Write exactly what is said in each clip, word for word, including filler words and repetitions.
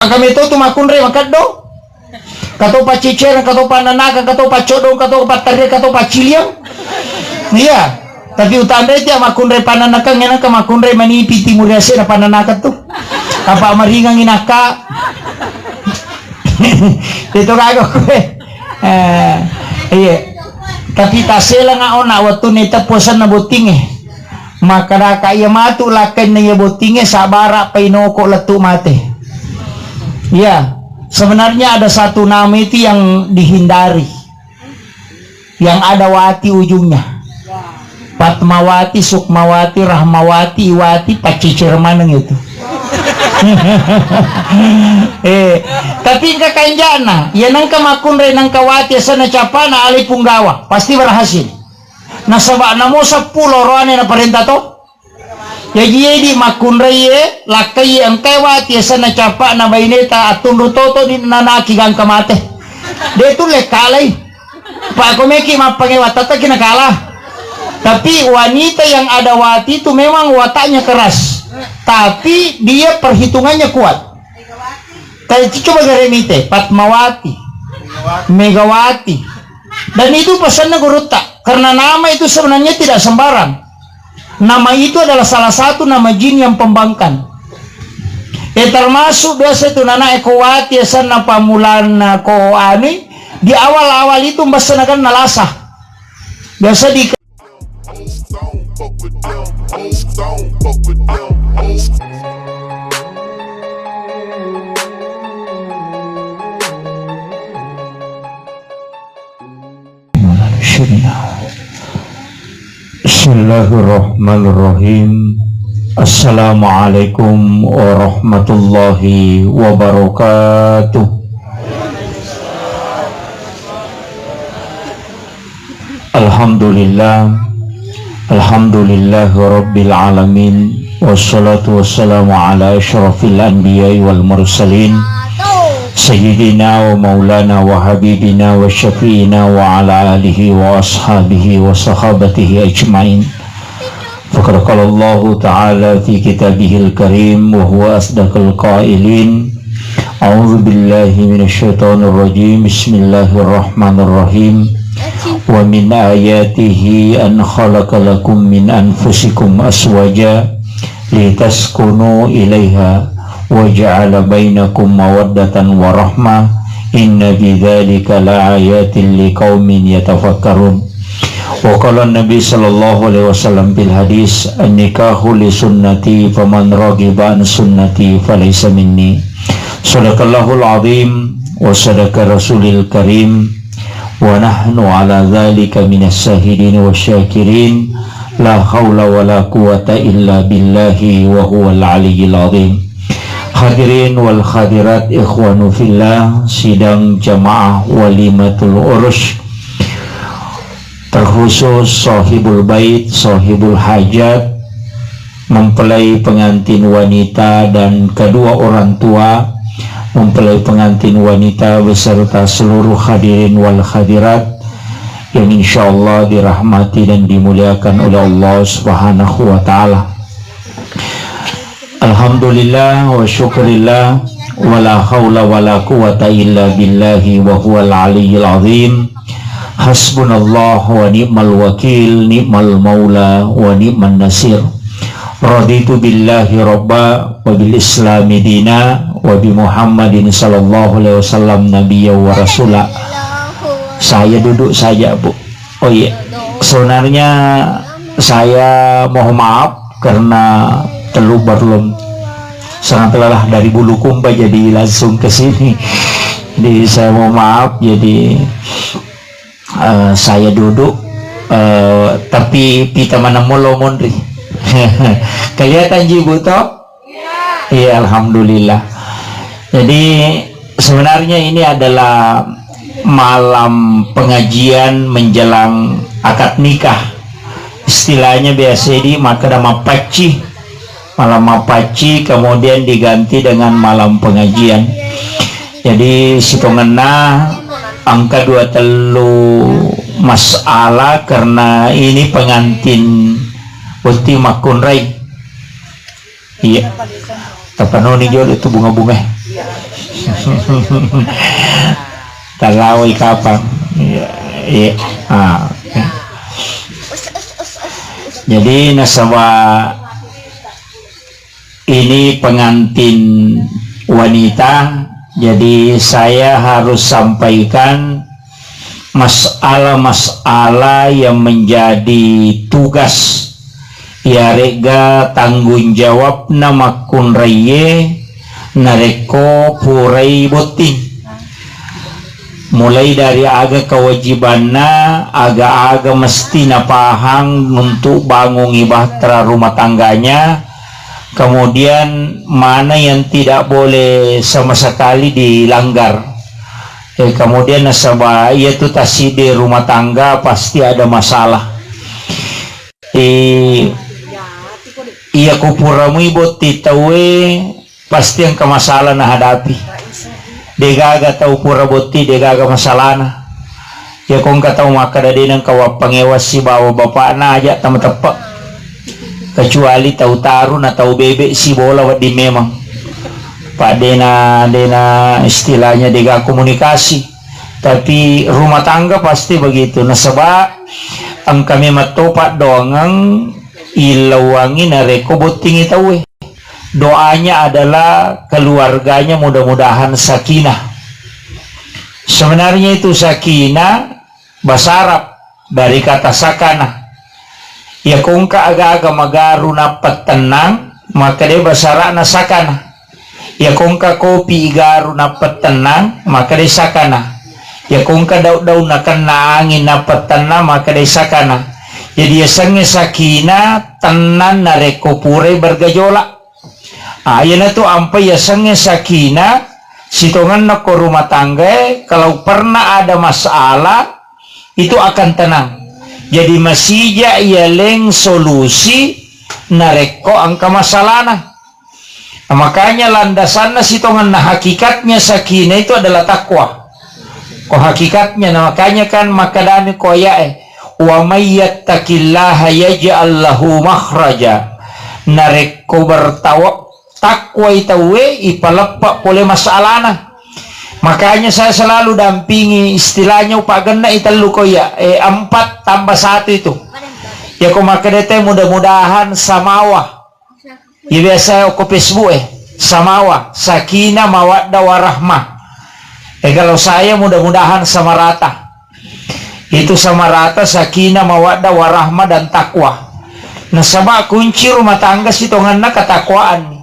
Kami to tu makkunrai makeddo. Kato paccecereng, kato pannanakang, kato paccodong, kato pattarria, kato pacciliang. Iya. Tapi utanre tia makkunrai pannanakang, enaka makkunrai manipi timur yase na pannanakang tu. Apa maringang inaka. Itu kagak kue. Eh, iya. Tapi taselang ona waktu ni tepuasanna bottinge. Makkedaka iya matu lakkainna iya bottinge, sabara painoko lettu mate. Iya, sebenarnya ada satu nama itu yang dihindari. Yang ada wati ujungnya. Fatmawati, Sukmawati, Rahmawati, Iwati, paccicir maneng itu. Eh, tapi engka kanjana, ya nengka makkunrai nengka wati asenna capana alai punggawa, pasti berhasil. Nasaba namo seppulo roane naparenta to. Jaji, edi makkunraie, lakkaiye engkai wati asenna capa'na baineta, attunru totoni nanaki gangka mate. De tulle kalai. Pak, ko meki mappangewa, tattaki nakala. Tapi wanita yang ada wati itu memang wataknya keras. Tapi dia perhitungannya kuat. Tadi coba gare mite, Fatmawati, Megawati. Dan itu pesannya gurutta. Karena nama itu sebenarnya tidak sembarang. Nama itu adalah salah satu nama jin yang pembangkang. Eh, termasuk biasa itu nana eko wati asenna pamulanna ko anui, di awal-awal itu mbassa naganna lasa. Biasa di Bismillahirrahmanirrahim. Assalamualaikum warahmatullahi wabarakatuh. Alhamdulillah. Alhamdulillahi rabbil alamin. Wassalatu wassalamu ala asyrafil anbiya'i wal mursalin. Sayyidina wa maulana wa habibina wa syafi'ina wa ala alihi wa ashabihi wa sahabatihi ajma'in. Faqad qala Allahu ta'ala fi kitabihil karim wa huwa asdaqul qailin. A'udzu billahi minasy syaithanir rajim. Bismillahirrahmanirrahim. Wa min ayatihi an khalaqa lakum min anfusikum azwaja litaskunu ilaiha wa ja'ala bainakum mawaddatan wa rahmah. Inna fi dzalika laayatil liqaumin yatafakkarun. Wa qala Nabi sallallahu alaihi wasallam fil hadis, "An-nikahu li sunnati, faman raghiba an sunnati falaysa minni." Sadaqallahul azim wa sadaqa rasulil karim, wa nahnu ala dzalika minas syahidin wa syakirin. La haula wa la quwwata illa billahi wa huwal aliyyil azim. Hadirin wal hadirat, ikhwanu fillah, sidang jamaah walimatul urus, terkhusus sahibul bait, sahibul hajat, mempelai pengantin wanita dan kedua orang tua, mempelai pengantin wanita beserta seluruh hadirin wal hadirat yang insyaallah dirahmati dan dimuliakan oleh Allah Subhanahu wa taala. Alhamdulillah wa syukurillah, wa la haula wa la quwwata illa billahi wa huwal aliyyil azim. Hasbunallah wa ni'mal wakil, ni'mal maula wa ni'man nasir. Raditu billahi rabba wa bil islami dina wa bi Muhammadin sallallahu alaihi wasallam nabiyya wa rasula. Saya duduk saja, Bu. Oh iya, sebenarnya saya mohon maaf karena telu belum sangat lelah dari Bulukumba jadi langsung ke sini. Jadi saya mohon maaf, jadi, eh, saya duduk, eh, tapi pita mana molo monri. Kelihatan ji, Bu, toh? Iya, alhamdulillah. Jadi sebenarnya ini adalah malam pengajian menjelang akad nikah. Istilahnya biasa di makkeda mapacci. Malam mapacci kemudian diganti dengan malam pengajian. Jadi sitongenna engka dua tellu masalah karena ini pengantin botting makkunrai. Iya. Tapanoni jolo itu bunga-bunga. Talawai kapang. Iya, iya. Ah. Jadi nasaba ini pengantin wanita, jadi saya harus sampaikan masalah-masalah yang menjadi tugas, iyaré'ga tanggung jawabna makkunraié narékko purai botting. Mulai dari aga kewajibanna, aga-aga mesti napahang untuk bangungngi bahtera rumah tangganya, kemudian mana yang tidak boleh sama sekali dilanggar. Eh, kemudian nasaba iya tu tassiddi rumah tangga pasti ada masalah. Eh, iya ko pura mui botti tauwe, pasti engka masalah nahadapi. Degaga tau pura botti, degaga masalahna. Iya ko engka tau makkada de nengka wappangewang sibawa bapakna, aja tamateppe. Kecuali tau taru na tau bebek sibola wedding memang. Pak dena, dena istilahnya dega komunikasi. Tapi rumah tangga pasti begitu. Nasaba engka memang topa doangeng illauangi narekko bottingi tauwe. Doanya adalah keluarganya mudah-mudahan sakinah. Sebenarnya itu sakinah bahasa Arab dari kata sakana. Iya ko engka aga-aga magaru nappa tennang, maka de bahasa Arabna sakana. Iya ko engka kopi igaru nappa tennang, maka de sakana. Iya ko engka daun-daun nakenna angin nappa tennang, maka de sakana. Jadi yasengnge sakinah tennang narekko purai bergejolak. Ah, iyanatu ampai yasengnge sakinah, sitongenna ko rumah tanggae, kalau pernah ada masalah, itu akan tenang. Jadi masija yaleng solusi narekko engka masalahna. Nah, makanya landasanna sitongenna hakikatnya sakinah itu adalah takwa. Ko hakikatnya, nah, makanya kan makkadami ko ayae, "Wa may yattaqillaha yaj'al lahu makhraja." Narekko bertawa-, takwai tauwe, ipaleppa pole masalahna. Makanya saya selalu dampingi, istilahnya upagennai tellu ko iya, eh, empat tambah satu itu. Ya ko makkeda te, mudah-mudahan samawa. Iya biasa okko Facebook, eh, samawa, sakinah, mawaddah, warahmah. Eh, kalau saya mudah-mudahan sama rata. Itu sama rata sakinah, mawaddah, warahmah, dan takwa. Nasaba kunci rumah tangga sitongenna ketakwaan.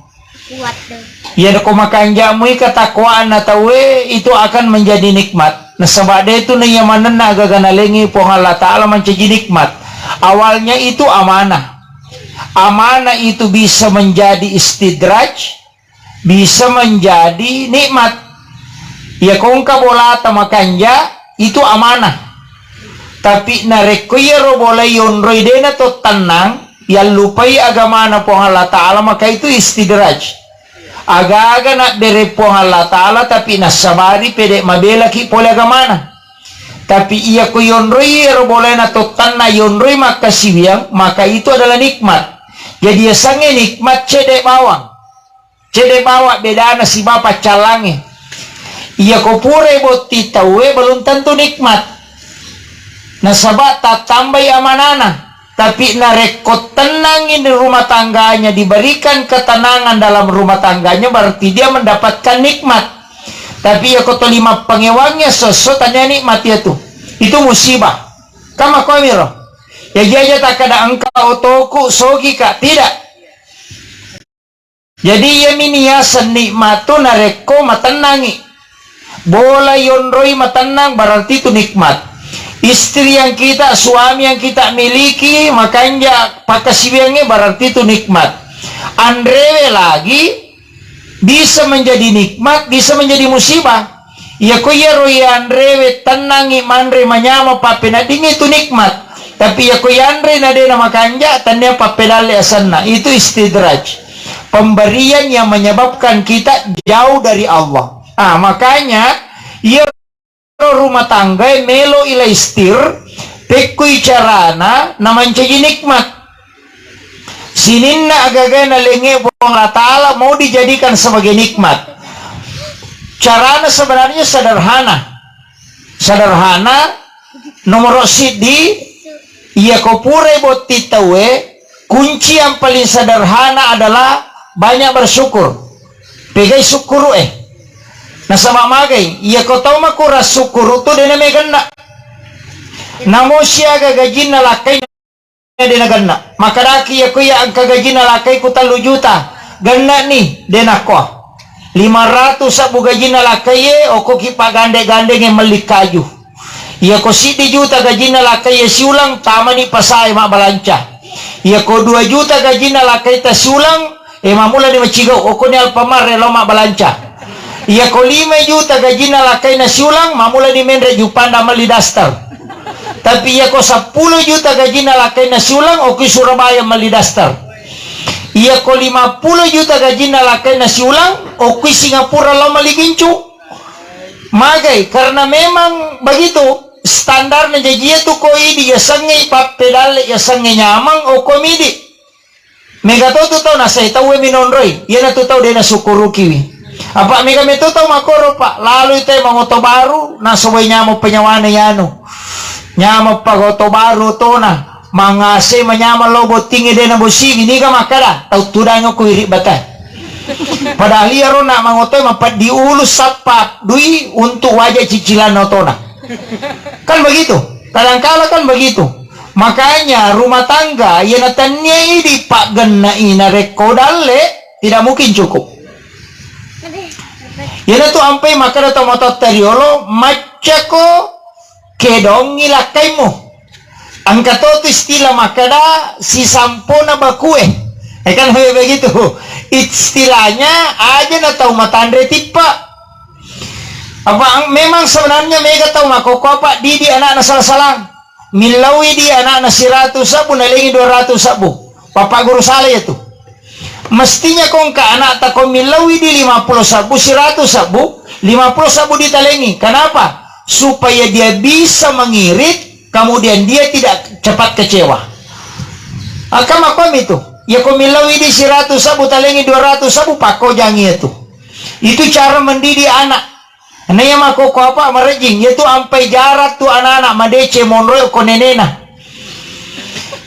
Iya, ko makanja'mui ketakwaan na tauwe, itu akan menjadi nikmat. Nasaba de tu naiya manenna agaga nalengi Puang Allah Ta'ala mancaji nikmat. Awalnya itu amanah. Amanah itu bisa menjadi istidraj, bisa menjadi nikmat. Iya ko engka bolata makanja, itu amanah. Tapi narekko iyaro bola yonroi dena to tennang, yallupai agamana Puang Allah Ta'ala, maka itu istidraj. Aga-aga nabbere Puang Allah Ta'ala, tapi nassabari pede mabelaki pole agamana. Tapi iya ko yonroi ero bolae na tottanna yonroi makkasiwiang, maka itu adalah nikmat. Jadi yasengnge nikmat cedde bawang. Cedde bawang bedana siba paccallangnge. Iya ko pura botting tauwe belum tentu nikmat. Nasaba tattambai amanana. Tapi narekko tennangngi di rumah tangganya, diberikan ketenangan dalam rumah tangganya, berarti dia mendapatkan nikmat. Tapi iya ko toli mappangewangngi esso-esso, tania nikmat iya tu. Itu musibah. Kama komi ro. Ya jaja takkada engka otoku, sogi ka, tidak. Jadi iyami niaseng nikmat tu narekko matennangngi. Bola yonroi matennang berarti tu nikmat. Istri yang kita, suami yang kita miliki, makanja pakkasiwiangnge berarti tu nikmat. Anrewe lagi bisa menjadi nikmat, bisa menjadi musibah. Iya ko iyaro yanrewe tennangngi manre manyameng pappeneddingngi tu nikmat. Tapi iya ko yanre na de na makanja, tania pappedalle asenna. Itu istidraj. Pemberian yang menyebabkan kita jauh dari Allah. Ah, makanya iyaro rumah tanggae melo ilaistir, pekkui carana namancaji nikmat. Sininna agaga nalengnge Puang Allah Ta'ala mau dijadikan sebagai nikmat. carana sebenarnya sederhana. Sederhana, nomoro siddi, iya ko purai botting tauwe, kunci yang paling sederhana adalah banyak bersyukur. Pegai syukkuru e. Nasaba magai, iya ko tau makurang syukkuru tu dena meganna. Namo siaga gajinna lakkai de nagenna. Makkedaki, iya ko iya engka gajinna lakkai ku tellu juta, gennani, de nakkoa. Lima ratus sebbu gajinna lakkai e, okkoki paggande-gandeng e melli kaju. Iya ko siddi juta gajinna lakkai e siulang, tamani pasae mabbalanca. Iya ko dua juta gajinna lakkai ta siulang, E, mammulani macigau, okkoni Alfamart e lao mabbalanca. Iya ko lima juta gajinna lakkaina siulang, mammulani menre Jupanda melli daster. Tapi iya ko seppulo juta gajinna lakkaina siulang, okkoi Surabaya melli daster. Iya ko lima puluh juta gajinna lakkaina siulang, okkoi Singapura lao melli gincu. Magai, karena memang begitu standarna. Jaji iya tu ko idi yasengnge pappedalle, yasengnge nyameng, okko midi. Mega to tu tau nasai tauwe minonroi, iyanatu tau de nasukkurukiwi. Apa mega meto tau makkoro, Pak, laloi te mangoto baru, nasoboi nyameng penyawana yanu. Nyameng pagoto baru tona, mangase manyameng lo bottingnge de nabosingi, niga makkada, tau tudang ko iri bata. Padahal iyaro na mangoto mapeddi ulu sappa dui untuk wajah cicilan otona. Kan begitu? Kadangkala kan begitu. Makanya rumah tangga, iya natennia idi paggenna i narekko dalle, tidak mungkin cukup. Iyanatu ampai makkeda tomatoatta riolo, maccako kedongi lakkaimu. Engka to tu istilah makkeda sisampona bakue. Eh, kan begitu. Istilahnya aja na tau matanre tippa. Apa memang sebenarnya mega tau makkokko apa didik anakna sala-salang. Millauidi anakna siratu sebbu, nalengi dua ratu sebbu. Bapak guru salah ya tu. Mestinya ko engka anakta ko millauidi lima puluh sebbu, siratu sebbu, lima puluh sebbu ditalengi. Kenapa? Supaya dia bisa mengirit, kemudian dia tidak cepat kecewa. Aka makomi tu. Ya ko millauidi siratu sebbu, talengi dua ratu sebbu, pakojangi ya tu. Itu cara mendidik anak. Naiya makkokko apa marejjing, iyatu ampai jarang tu anak-anak madeceng monroe ko nenena.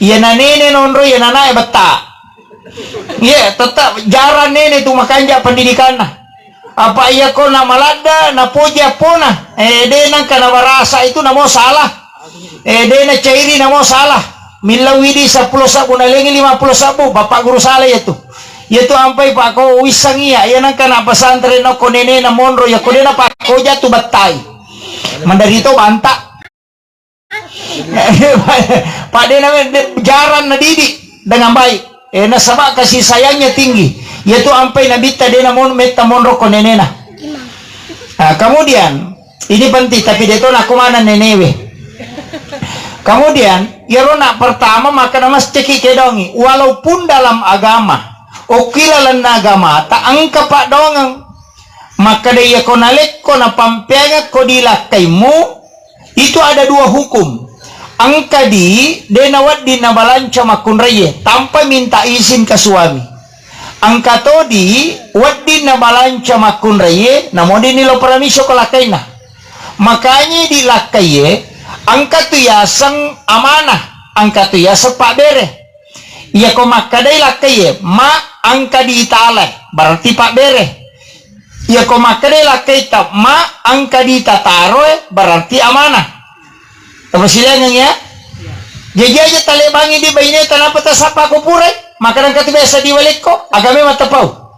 Iyana nene nonroi, iyana anae betta. Iya, tetap jarang nene tu makanja pendidikanna. Apa iya ko na maladda, napoji appona. Eh, de nangka nabarasa itu namo salah. Eh, de nacairi namo salah. Millauidi seppulo sebbu, nalengi lima puluh sebbu, Bapak Guru salah iyatu. Iyatu ampai Pak ko wisseng iya, iya nangka na pesantren okko nenena monro, iya ko de napakko jatu bettai. Mandari to banta. Pak de na de jarang na didik dengan baik. Eh, nasaba kasih sayangnya tinggi. Iyatu ampai nabitta de na mon-, metta monro ko nenena. Nah, kemudian ini penting, tapi de to nakko mana nenewe. Kemudian, iyaro nak pertama maka namacceki kedongi, walaupun dalam agama, okki lalenna agama, ta engka paddoangeng. Makkeda iya ko nalekko napampeangekko di lakkaimu, itu ada dua hukum. Engka di de nawedding nabalanca makkunraie tanpa minta izin ke suami. Engka to di wedding nabalanca makkunraie, namodini lo paramiso ko lakkainna. Makanya di lakkaiye, engka tu yaseng amanah, engka tu yaseng pabbere. Iya ko makkedai lakkaiye, ma engka ditala, berarti pabbere. Iya ko makkedai lakkaita, ma engka ditataro, berarti amanah. Tapasilaingeng ya? Jaji aja talebangi di baine tanapa tasappa ko purai, maka engka tu biasa di walekko, agame matapau.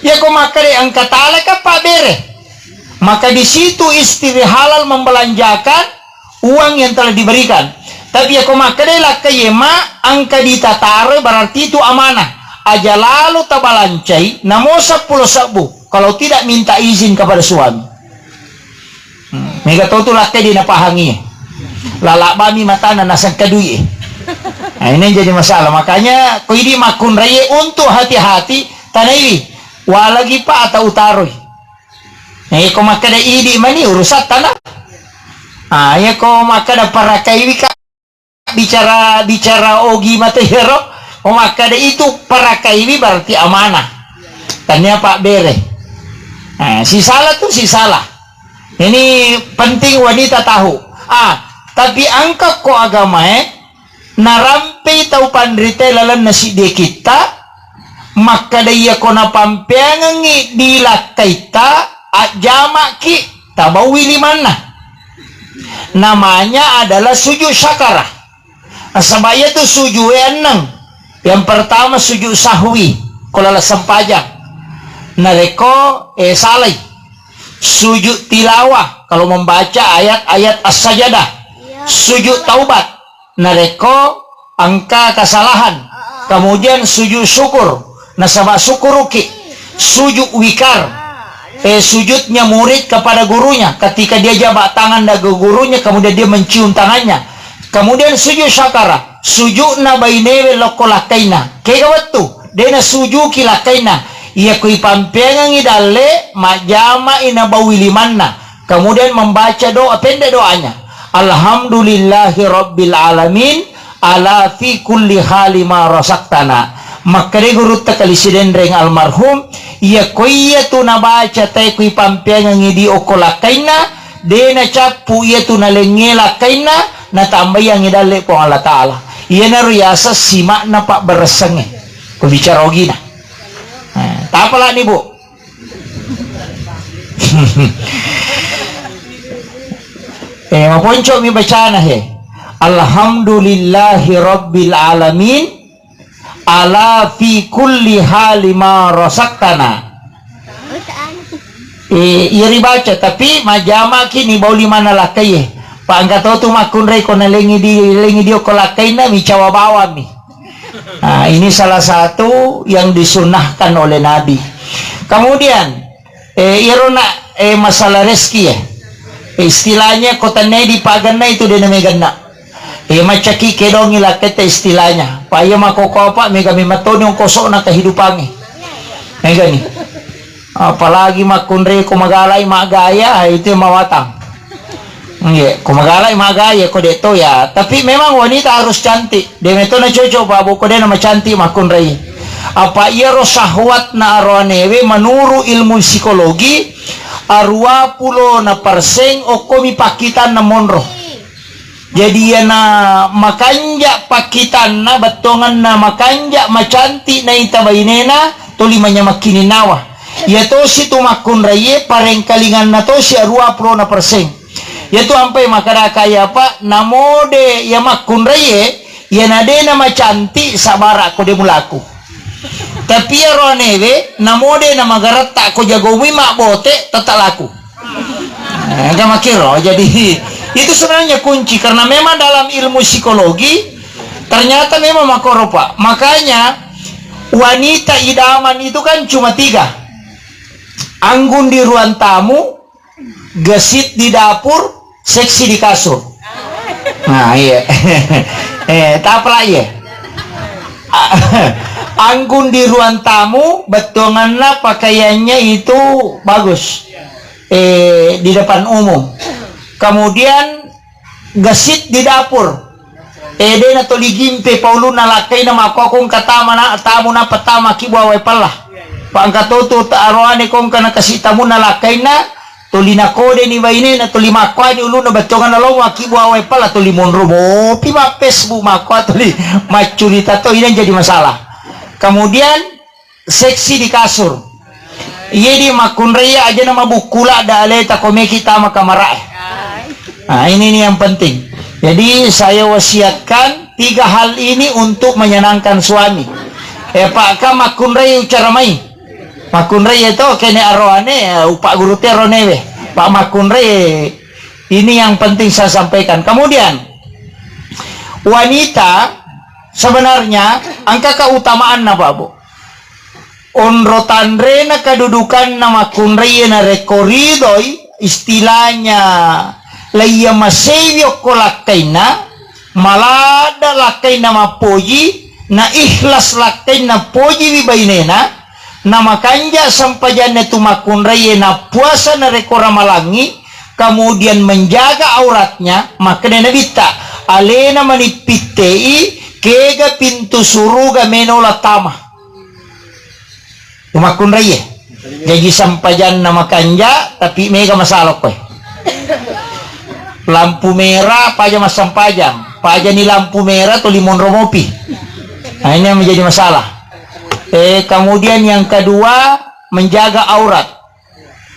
Iya ko makkeda engka talaka pabbere, maka di situ istri halal membelanjakan uang yang telah diberikan. Tapi iya ko makkeda lakkaie ma engka ditataro, berarti itu amanah. Aja lalo tabalancai namo seppulo sebbu kalau tidak minta izin kepada suami. Hmm, mega to tu lakkai di napahangi. Lalabbami matana nasengka dui. Nah, ini jadi masalah. Makanya ko idi makkunraie untuk hati-hati, tanaiwi. Walagi pa atau utaroi. Nah, iya ko makkeda idi mani urusan tanah. Ah, iya ko makkeda parakaiwi ka bicara, bicara ogi mate hero, oh, makkeda itu parakaiwi berarti amanah. Tania pabbere. Eh, sisala tu sisala. Ini penting wanita tahu. Ah, tapi engka ko agamae, narampei tau panrita lalenna siddi kitta, makkeda iya ko napampeangengngi di lakkaitta, ajjamaki, tabaui limanna. Namanya adalah sujud syakara. Nasaba iyatu sujue enneng. Yang pertama sujud sahwi, ko laleng sempajang. Narekko, eh, salai. Sujud tilawah, kalau membaca ayat-ayat as-sajadah. Sujud taubat, narekko engka kesalahan. Kemudian sujud syukur, nasaba syukuruki. Sujud wikar, eh, sujudnya murid kepada gurunya. Ketika dia jabat tangan dengan gurunya, kemudian dia mencium tangannya. Kemudian sujud syakara, sujudna bainewe lokko lakkainna. Kega wettu, dena sujuki lakkainna. Iya kui pampeangengi dalle, majjamai nabaui limanna. Kemudian membaca doa, pendek doanya. Alhamdulillahi rabbil alamin, ala fi kulli hali ma razaqtana. Makkeda gurutta kali Sidenreng almarhum, iya ko iya tu nabaca tae kui pampeangengi di okko lakkainna, de nacappu iya tu nalengnge lakkainna, natambaiangi dalle Puang Allah Ta'ala. Iyanaro yaseng simakna pabberessengnge. Ko bicara ogina. Eh, tapalani, Bu. Eh, maponcomi bacana, he. Alhamdulillahi rabbil alamin, ala fi kulli hali ma razaqtana. Eh, iya ribaca, tapi majjamaki ni bauli mana lakkai, eh. Pa engka to tu makkunrai ko nalengi di, lengi di okko lakkainna, micawa bawammi. Nah, ini salah satu yang disunnahkan oleh Nabi. Kemudian, eh, iyaro na, eh, masalah rezeki, ya. Eh, istilahnya ko tennai dipagenna itu de namegenna. Eh, maccaki kedongi lakketta istilahnya. Pa iya makkokkoe, Pak, mega memettoni ongkosokna kehidupannya. Megani. Apalagi makkunrai ko magalai maggaya, itu yang mawatang. Iya, ko magalai maggaya, ko de to ya. Tapi memang wanita harus cantik. De meto na cocok, Pak, Bu, ko de na macantik makkunrai. Apa iyaro syahwatna aroanewe menurut ilmu psikologi, arua pulo na persen okkomi pakkitanna monro. Jadi iyana makanja pakkitanna, bettuanganna makanja, macantik naita bainena, toli manyameng kininnawa. Iya tosi tu makkunraiye, parengkalinganna tosi arua pulona perseng. Iyatu ampai makkadaka iya, Pak, namode iya makkunraiye, iyana de na macantik, sabara ko de mulaku. Tapi iyaro anewe, namode na magaretta ko jagomui mabbote, tetap laku. Eh, engka makkiro. Jadi, itu sebenarnya kunci, karena memang dalam ilmu psikologi ternyata memang makkoro, Pak. Makanya wanita idaman itu kan cuma tiga. Anggun di ruang tamu, gesit di dapur, seksi di kasur. Nah, iya. Eh, tapalak iya. Anggun di ruang tamu, bettuanganna pakaiannya itu bagus. Eh, di depan umum. Kemudian gesit di dapur. Eh, de na toli gimpe pauluna lakkaina, makko ko engka tama na, tamu na petama ki bawa pella. Pa engka to tu ta aroane ko engka na kasi tamu na lakkaina, toli na kode ni baine na toli makkuani uluna, bettuanganna lo maki bawa pella, toli monro mopi ma Facebook makko toli maccurita to, ini jadi masalah. Kemudian seksi di kasur. Iya di makkunrai aja nama bukku ladda aleta komeki tama kamarae. Nah, ini nih yang penting. Jadi saya wasiatkan tiga hal ini untuk menyenangkan suami. Eh, Pak, ka makkunrai ucara mai. Makkunrai itu kene aroane, eh, upak guru te aronewe. Pak makkunrai, ini yang penting saya sampaikan. Kemudian wanita sebenarnya engka keutamaanna, Pak, Bu. Onro tanrena kedudukanna makkunraiye narekko ridhoi, istilahnya laiya maseiwi okko lakkainna, maladda lakkainna mappoji, na ikhlas lakkainna pojiwi bainena, na makanja sempajanna tu makkunraiye, na puasa narekko ramalangngi, kemudian menjaga auratnya, makkeda Nabitta, alena manippittei kega pintu suruga meno la tama. Makkunraiye. Jaji sempajanna makanja, tapi mega masalah koe. Lampu merah, paja massampajang. Pajani lampu merah, tuli monro mopi. Nah, ini yang menjadi masalah. Eh, kemudian yang kedua, menjaga aurat.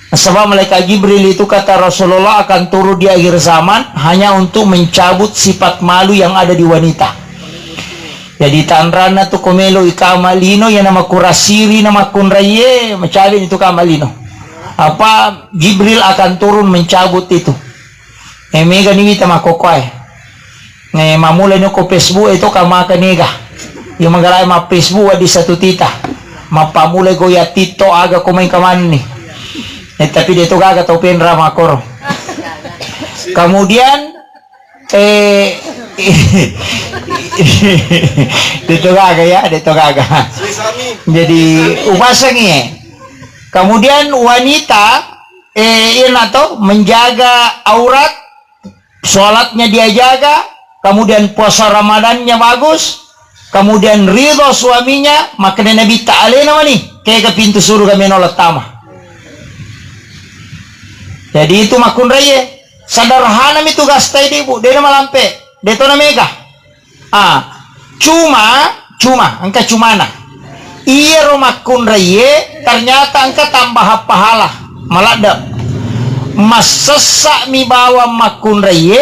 Sebab malaikat Jibril itu, kata Rasulullah, akan turun di akhir zaman hanya untuk mencabut sifat malu yang ada di wanita. Jadi tanranna tu ko melo ikama lino, iya namakurasiri namakkunraiye, macabe ni tu kama lino. Apa Jibril akan turun mencabut itu. Eh, mega ni wita makkokkoe. Eh, mammulai no ko Facebook e to ka maka nega. Iya magalai ma Facebook di satu tita. Mappamulai goya TikTok aga ko main kamanni. Eh, tapi de to gaga tau penra makoro. Kemudian, eh, de to gaga ya, de to gaga. Jadi upasangi, eh. Kemudian wanita, eh, iya na to menjaga aurat, sholatnya dia jaga, kemudian puasa Ramadannya bagus, kemudian ridho suaminya, makanya Nabi ta alena mani, kega pintu surga meno lettama. Jadi itu makkunraiye, sederhana mi tugas tai di bu, dena malampe, detona mega. Ah, cuma, cuma, engka cumana. Iyaro makkunraiye ternyata engka tambahan pahala. Maladde. Massessa mi bawang makkunraiye,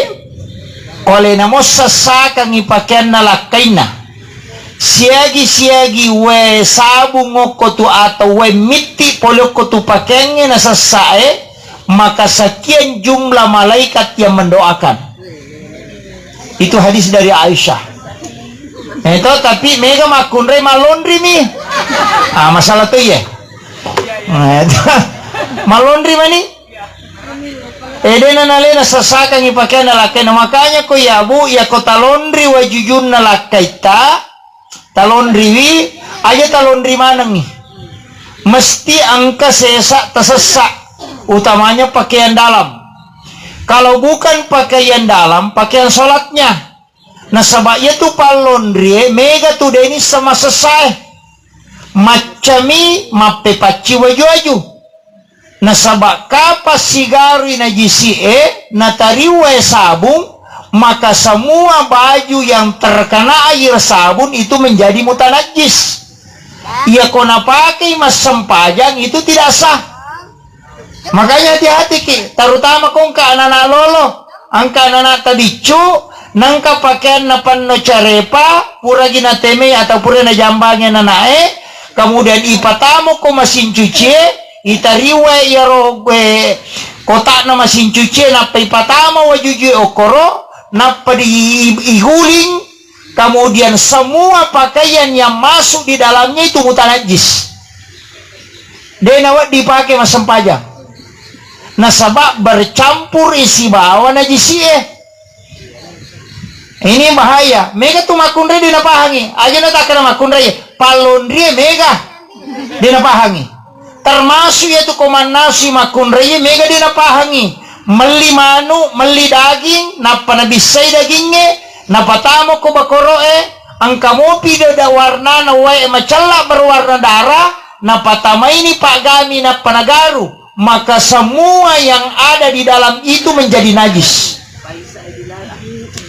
ko alena mo sessakangi pakeanna lakkainna. Siagi-siagi wae sabung okko tu atau wae mitti pole okko tu pakeangnge nasessae, maka sekian jumlah malaikat yang mendoakan. Itu hadis dari Aisyah. Eh, to, tapi mega makkunrai malonri mi. Ah, masalah to iye. Eh, to, malonri mani. Eh, dena nalena sessakangi pakeanna lakkainna. Makanya ko iya bu, iya ko talonri wajujunna lakkaitta, talonriwi, aja talonri manengi. Mesti engka sesa tasessa, utamanya pakaian dalam. Kalau bukan pakaian dalam, pakaian sholatnya. Nasaba iyatu pallonrie mega tu deni sama sessae. Maccami mappepacci waju-waju. Nasaba kapang sigarui najisi'e, natariwai sabung, maka semua baju yang terkena air sabun itu menjadi mutanajis. Iya ko napakai massempajang itu tidak sah. Makanya hati-hati ki, terutama ko engka anak-anak lolo, engka anak-anak tabiccu, nengka pakeanna penno carepa, puragi natemei atau pura najambangi anak-anak e, kemudian ipatamo ko mesin cuci e, itariwai iyaro, eh, kotakna mesin cuci e, nappa ipatama wajujue okkoro, nappa di, iguling, kemudian semua pakaian yang masuk di dalamnya itu mutanajis. De nawedding pake massempajang. Nasaba bercampur isi bawa najisi e. Ini bahaya. Mega tu makkunrai de napahangi. Aja na takkana makkunrai. Pallonri e mega. De napahangi. Termasuk iyatu ko mannasui makkunrai e mega de napahangi. Melli manu, melli daging, nappa nabissai dagingnge, napatamo ko bakoro e, engka mopi dada warnana wae macella berwarna darah, napatamaini paggami nappa nagaru, maka semua yang ada di dalam itu menjadi najis.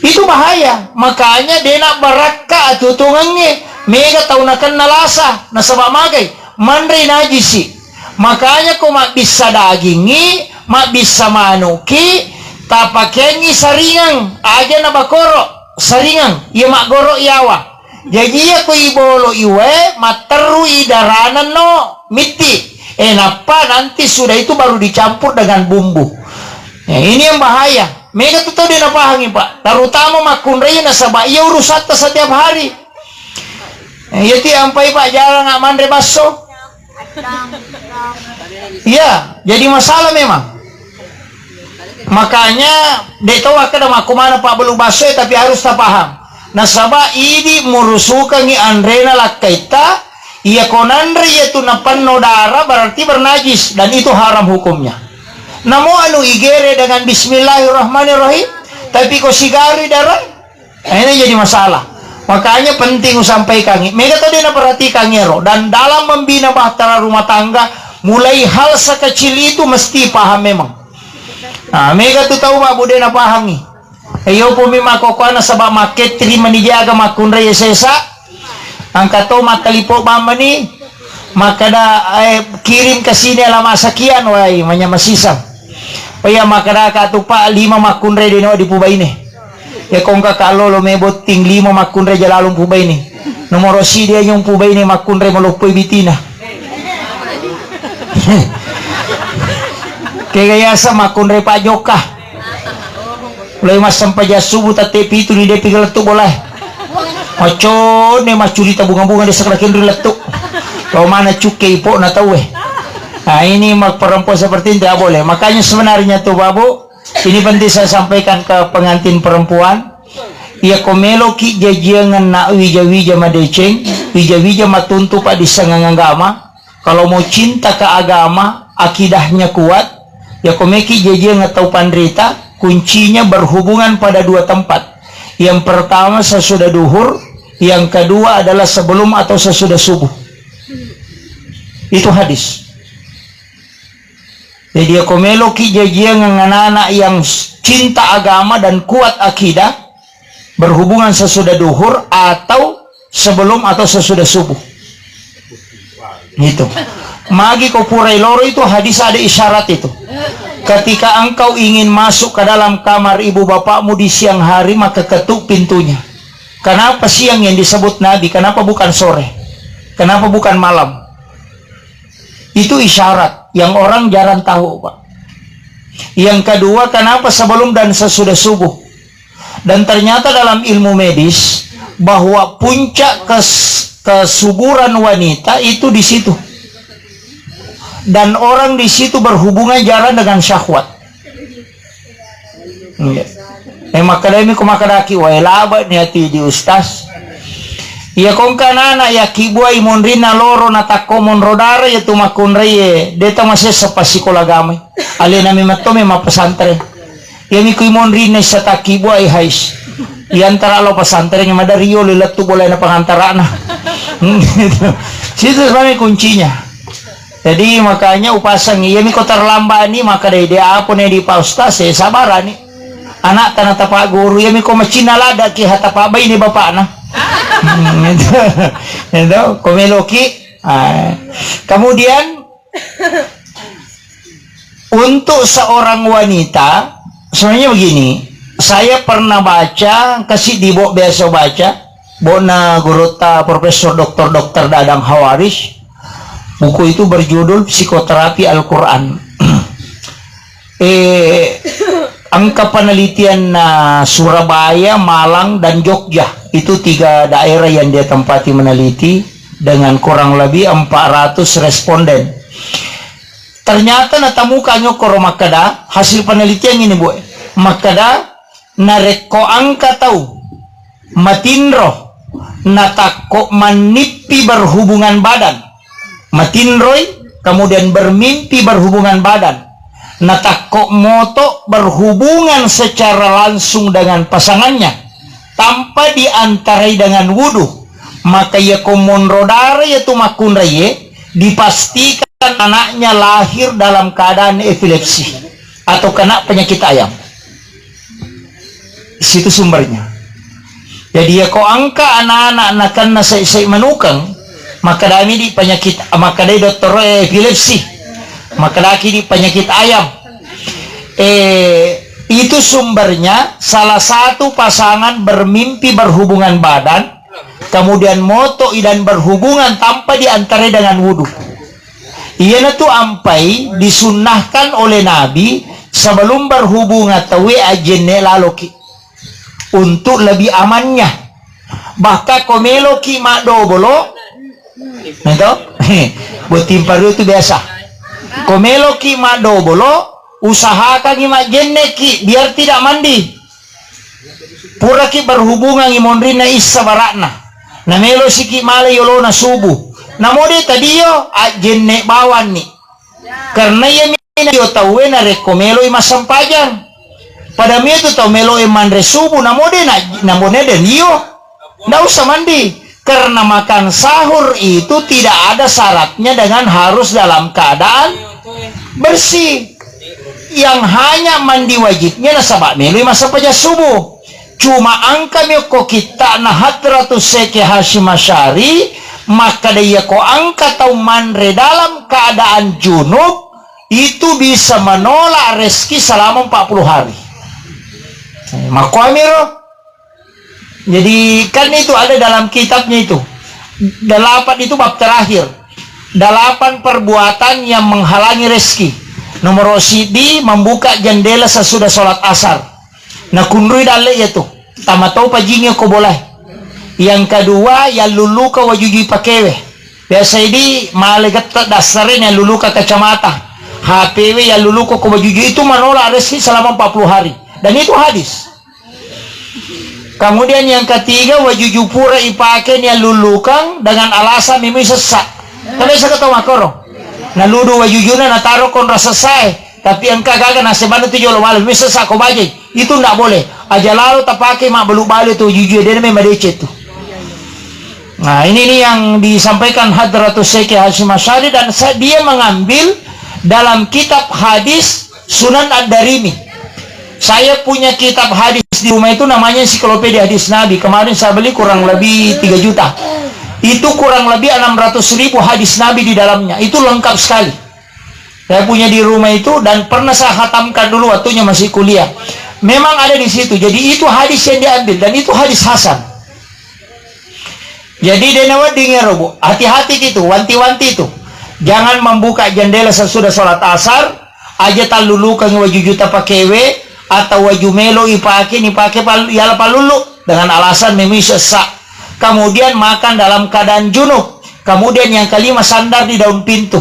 Itu bahaya. Makanya dena barakka atutungengnge, mega tau nakenna lasa, nasaba magai, manrei najisi. Makanya ko mabbissa dagingngi, mabbissa manuki, tapakeangngi saringang, aja na bakoro, saringang, iya maggoro yawa. Jaji iya ko ibolo iwae, matterru i darana no, mitti. Eh, nappa nanti sudah itu baru dicampur dengan bumbu. Eh, ini yang bahaya. Mega tu tau de napahangi, Pak. Terutama makkunrai nasaba iya urusatta setiap hari. Eh, iya ti ampai, Pak, jarang manre basso. Iya, jadi masalah memang. Makanya, de tau akkeda makkumana pabbalu basso e, tapi harus tapaham. Nasaba idi murusukangi anrena lakkaitta, iya ko nanre iya tu napenno darah, berarti bernajis, dan itu haram hukumnya. Namo anu igere dengan bismillahirrahmanirrahim, tapi ko sigarui darah, Nah, ini jadi masalah. Makanya penting usampaikangi. Mega tau de naperhatikangi ero. Dan dalam membina bahtera rumah tangga, Mulai hal sekecil itu mesti paham memang. Nah, mega tu tau, Pak, bu de' napahangi. Iyo pumi makkokoana saba' makkettiri manijaga makkunrai sesa. Engka to mattalipo mammani, makkeda, eh, kirim ke sini alamat sekian, wai, manyameng siseng. Oh iya, makkedaka tu, Pak, lima makkunrai de' nawedding pubaine. Iya ko engka kallolo me botting lima makkunrai ja lalo pubaine. Nomoro sidi aja pubaine makkunrai maloppoi bitina. Kega yaseng makkunrai pajokka. Mulai massempajang subuh tette' pitu ni de' pi lettu bolae. Maccone maccurita bunga-bunga de' sakra kenri lettu. Lo mana cukke ipo'na tauwe. Nah, ini mak-, perempuan seperti ini tidak boleh. Makanya sebenarnya tuh, Pak, Bu, ini penting saya sampaikan ke pengantin perempuan. Iya ko meloki jajiangenna wija-wija madeceng, wija-wija matuntu paddissengang agama, kalau mau cinta ke agama, akidahnya kuat, ya ko meki jajiang tau panrita, kuncinya berhubungan pada dua tempat. Yang pertama sesudah duhur, yang kedua adalah sebelum atau sesudah subuh. Itu hadis. Jadi, iya ko meloki jajiang anak-anak yang cinta agama dan kuat akidah, berhubungan sesudah duhur atau sebelum atau sesudah subuh. Gitu. Magi ko purai loro itu hadis ada isyarat itu. Ketika engkau ingin masuk ke dalam kamar ibu bapakmu di siang hari, maka ketuk pintunya. Kenapa siang yang disebut Nabi? Kenapa bukan sore? Kenapa bukan malam? Itu isyarat yang orang jarang tahu, Pak. Yang kedua, kenapa sebelum dan sesudah subuh? Dan ternyata dalam ilmu medis bahwa puncak kes-, kesuburan wanita itu di situ. Dan orang di situ berhubungan jarang dengan syahwat. Iya. Eh, makkedami ko makkedaki, wae laba ni ati di ustaz. Iya ko engka anak-anak yakkibuai monrinna loro natakko monro dara iya tu makkunrai e, de' tamasessa passikola agamai. Alena memang to memang pesantren. Iya mi kui monrinna issa takkibuai hais. Iya antara lo pesantren madari yo lettu boleh na pengantarana. Situ sebenarnya kuncinya. Jadi makanya upasang, iya mi ko terlambat ni, maka dai dia apa nih di Pak Ustaz, saya sabarani. Anak tanah tapak guru, iya mi ko macinna lada ki hata pak bayi ni bapakna. Hmm, itu, itu, ko meloki. Ah. Kemudian untuk seorang wanita, sebenarnya begini, saya pernah baca, kasih di bok biasa baca, bokna gurutta Profesor Doktor Doktor Dadang Hawaris, buku itu berjudul Psikoterapi Al-Quran. Eh, angka penelitian, nah, Surabaya, Malang, dan Jogja. Itu tiga daerah yang dia tempati meneliti dengan kurang lebih empat ratus responden. Ternyata natamuka nyokkoro makkeda, hasil penelitian ini, Bu, makkeda narekko angka tau matinro, natakko mannippi berhubungan badan, matinroi, kemudian bermimpi berhubungan badan, natakko moto berhubungan secara langsung dengan pasangannya tanpa diantarai dengan wudu, maka iya ko monro dara iya tu makkunraie, dipastikan anaknya lahir dalam keadaan epilepsi atau kena penyakit ayam. Situ sumbernya. Jadi, iya ko angka anak-anak nakenna sai-sai manukeng, makkedami di penyakit, makkedai dokter, eh, epilepsi, makkedaki di penyakit ayam. Eh, itu sumbernya salah satu pasangan bermimpi berhubungan badan, kemudian motoi dan berhubungan tanpa diantarai dengan wudu. Iyanatu ampai disunnahkan oleh Nabi sebelum berhubungan tauwe ajjenne laloki untuk lebih amannya. Bahkan ko meloki maddobolo, nah to? Botting paru itu biasa. Ko meloki maddobolo, usahakangi majjenneki biar tidak mandi. Puraki berhubungan i monrinna issa bara'na. Namelo siki male yolona subuh. Namo de tadio, ajjenne bawanni. Karena iya mina dio tauwe narekko meloi massempajang. Pada mia tu tau melo e manre subuh, namo de na, namo de dio. Ndak usah mandi. Karena makan sahur itu tidak ada syaratnya dengan harus dalam keadaan bersih. Yang hanya mandi wajibnya nasaba meloi massempajang subuh. Cuma engka mi okko kitta'na Hadratus Syekh Hasyim Asy'ari, makkeda iyako engka tau manre dalam keadaan junub, itu bisa menolak rezeki selama empat puluh hari. Eh, makkuamiro. Jadi, kan itu ada dalam kitabnya itu. Delapan itu bab terakhir. Delapan perbuatan yang menghalangi rezeki. Nomor siddi, membuka jendela sesudah sholat asar. Nakunrui dalle iya tu. Tama tau pajingi ko bolae. Yang kedua, yallulluka wajujui pakewe. Biasa idi male getta dassare yallulluka kacamata. H P we yallulluka ko wajujui itu menolak rezeki selama empat puluh hari. Dan itu hadis. Kemudian yang ketiga, wajuju pura ipake niallullukang dengan alasan memui sessa. Kan biasa ketau makkoro. Naludu wajujuna nataro konra sessae, tapi engka gaga nasebana tu jolo male, memui sessa ko bajai. Itu ndak boleh. Aja lalo tapake mabbalu-balu tu wajujue, de memang madeceng tu. Nah, ini nih yang disampaikan Hadratus Syekh Hasyim Asy'ari dan sa-, dia mengambil dalam kitab hadis Sunan Ad-Darimi. Saya punya kitab hadis di rumah itu namanya Ensiklopedia Hadis Nabi. Kemarin saya beli kurang lebih tiga juta. Itu kurang lebih enam ratus ribu hadis Nabi di dalamnya. Itu lengkap sekali. Saya punya di rumah itu dan pernah saya khatamkan dulu waktunya masih kuliah. Memang ada di situ. Jadi itu hadis yang diambil dan itu hadis hasan. Jadi de nawedding ero, Bu. Hati-hati gitu, wanti-wanti itu. Jangan membuka jendela sesudah sholat asar, aja tallulukangi waju juta pakewe, atau waju melo ipake, nipake pal-, yala pallulu dengan alasan memui sessa. Kemudian makan dalam keadaan junub. Kemudian yang kelima, sandar di daun pintu.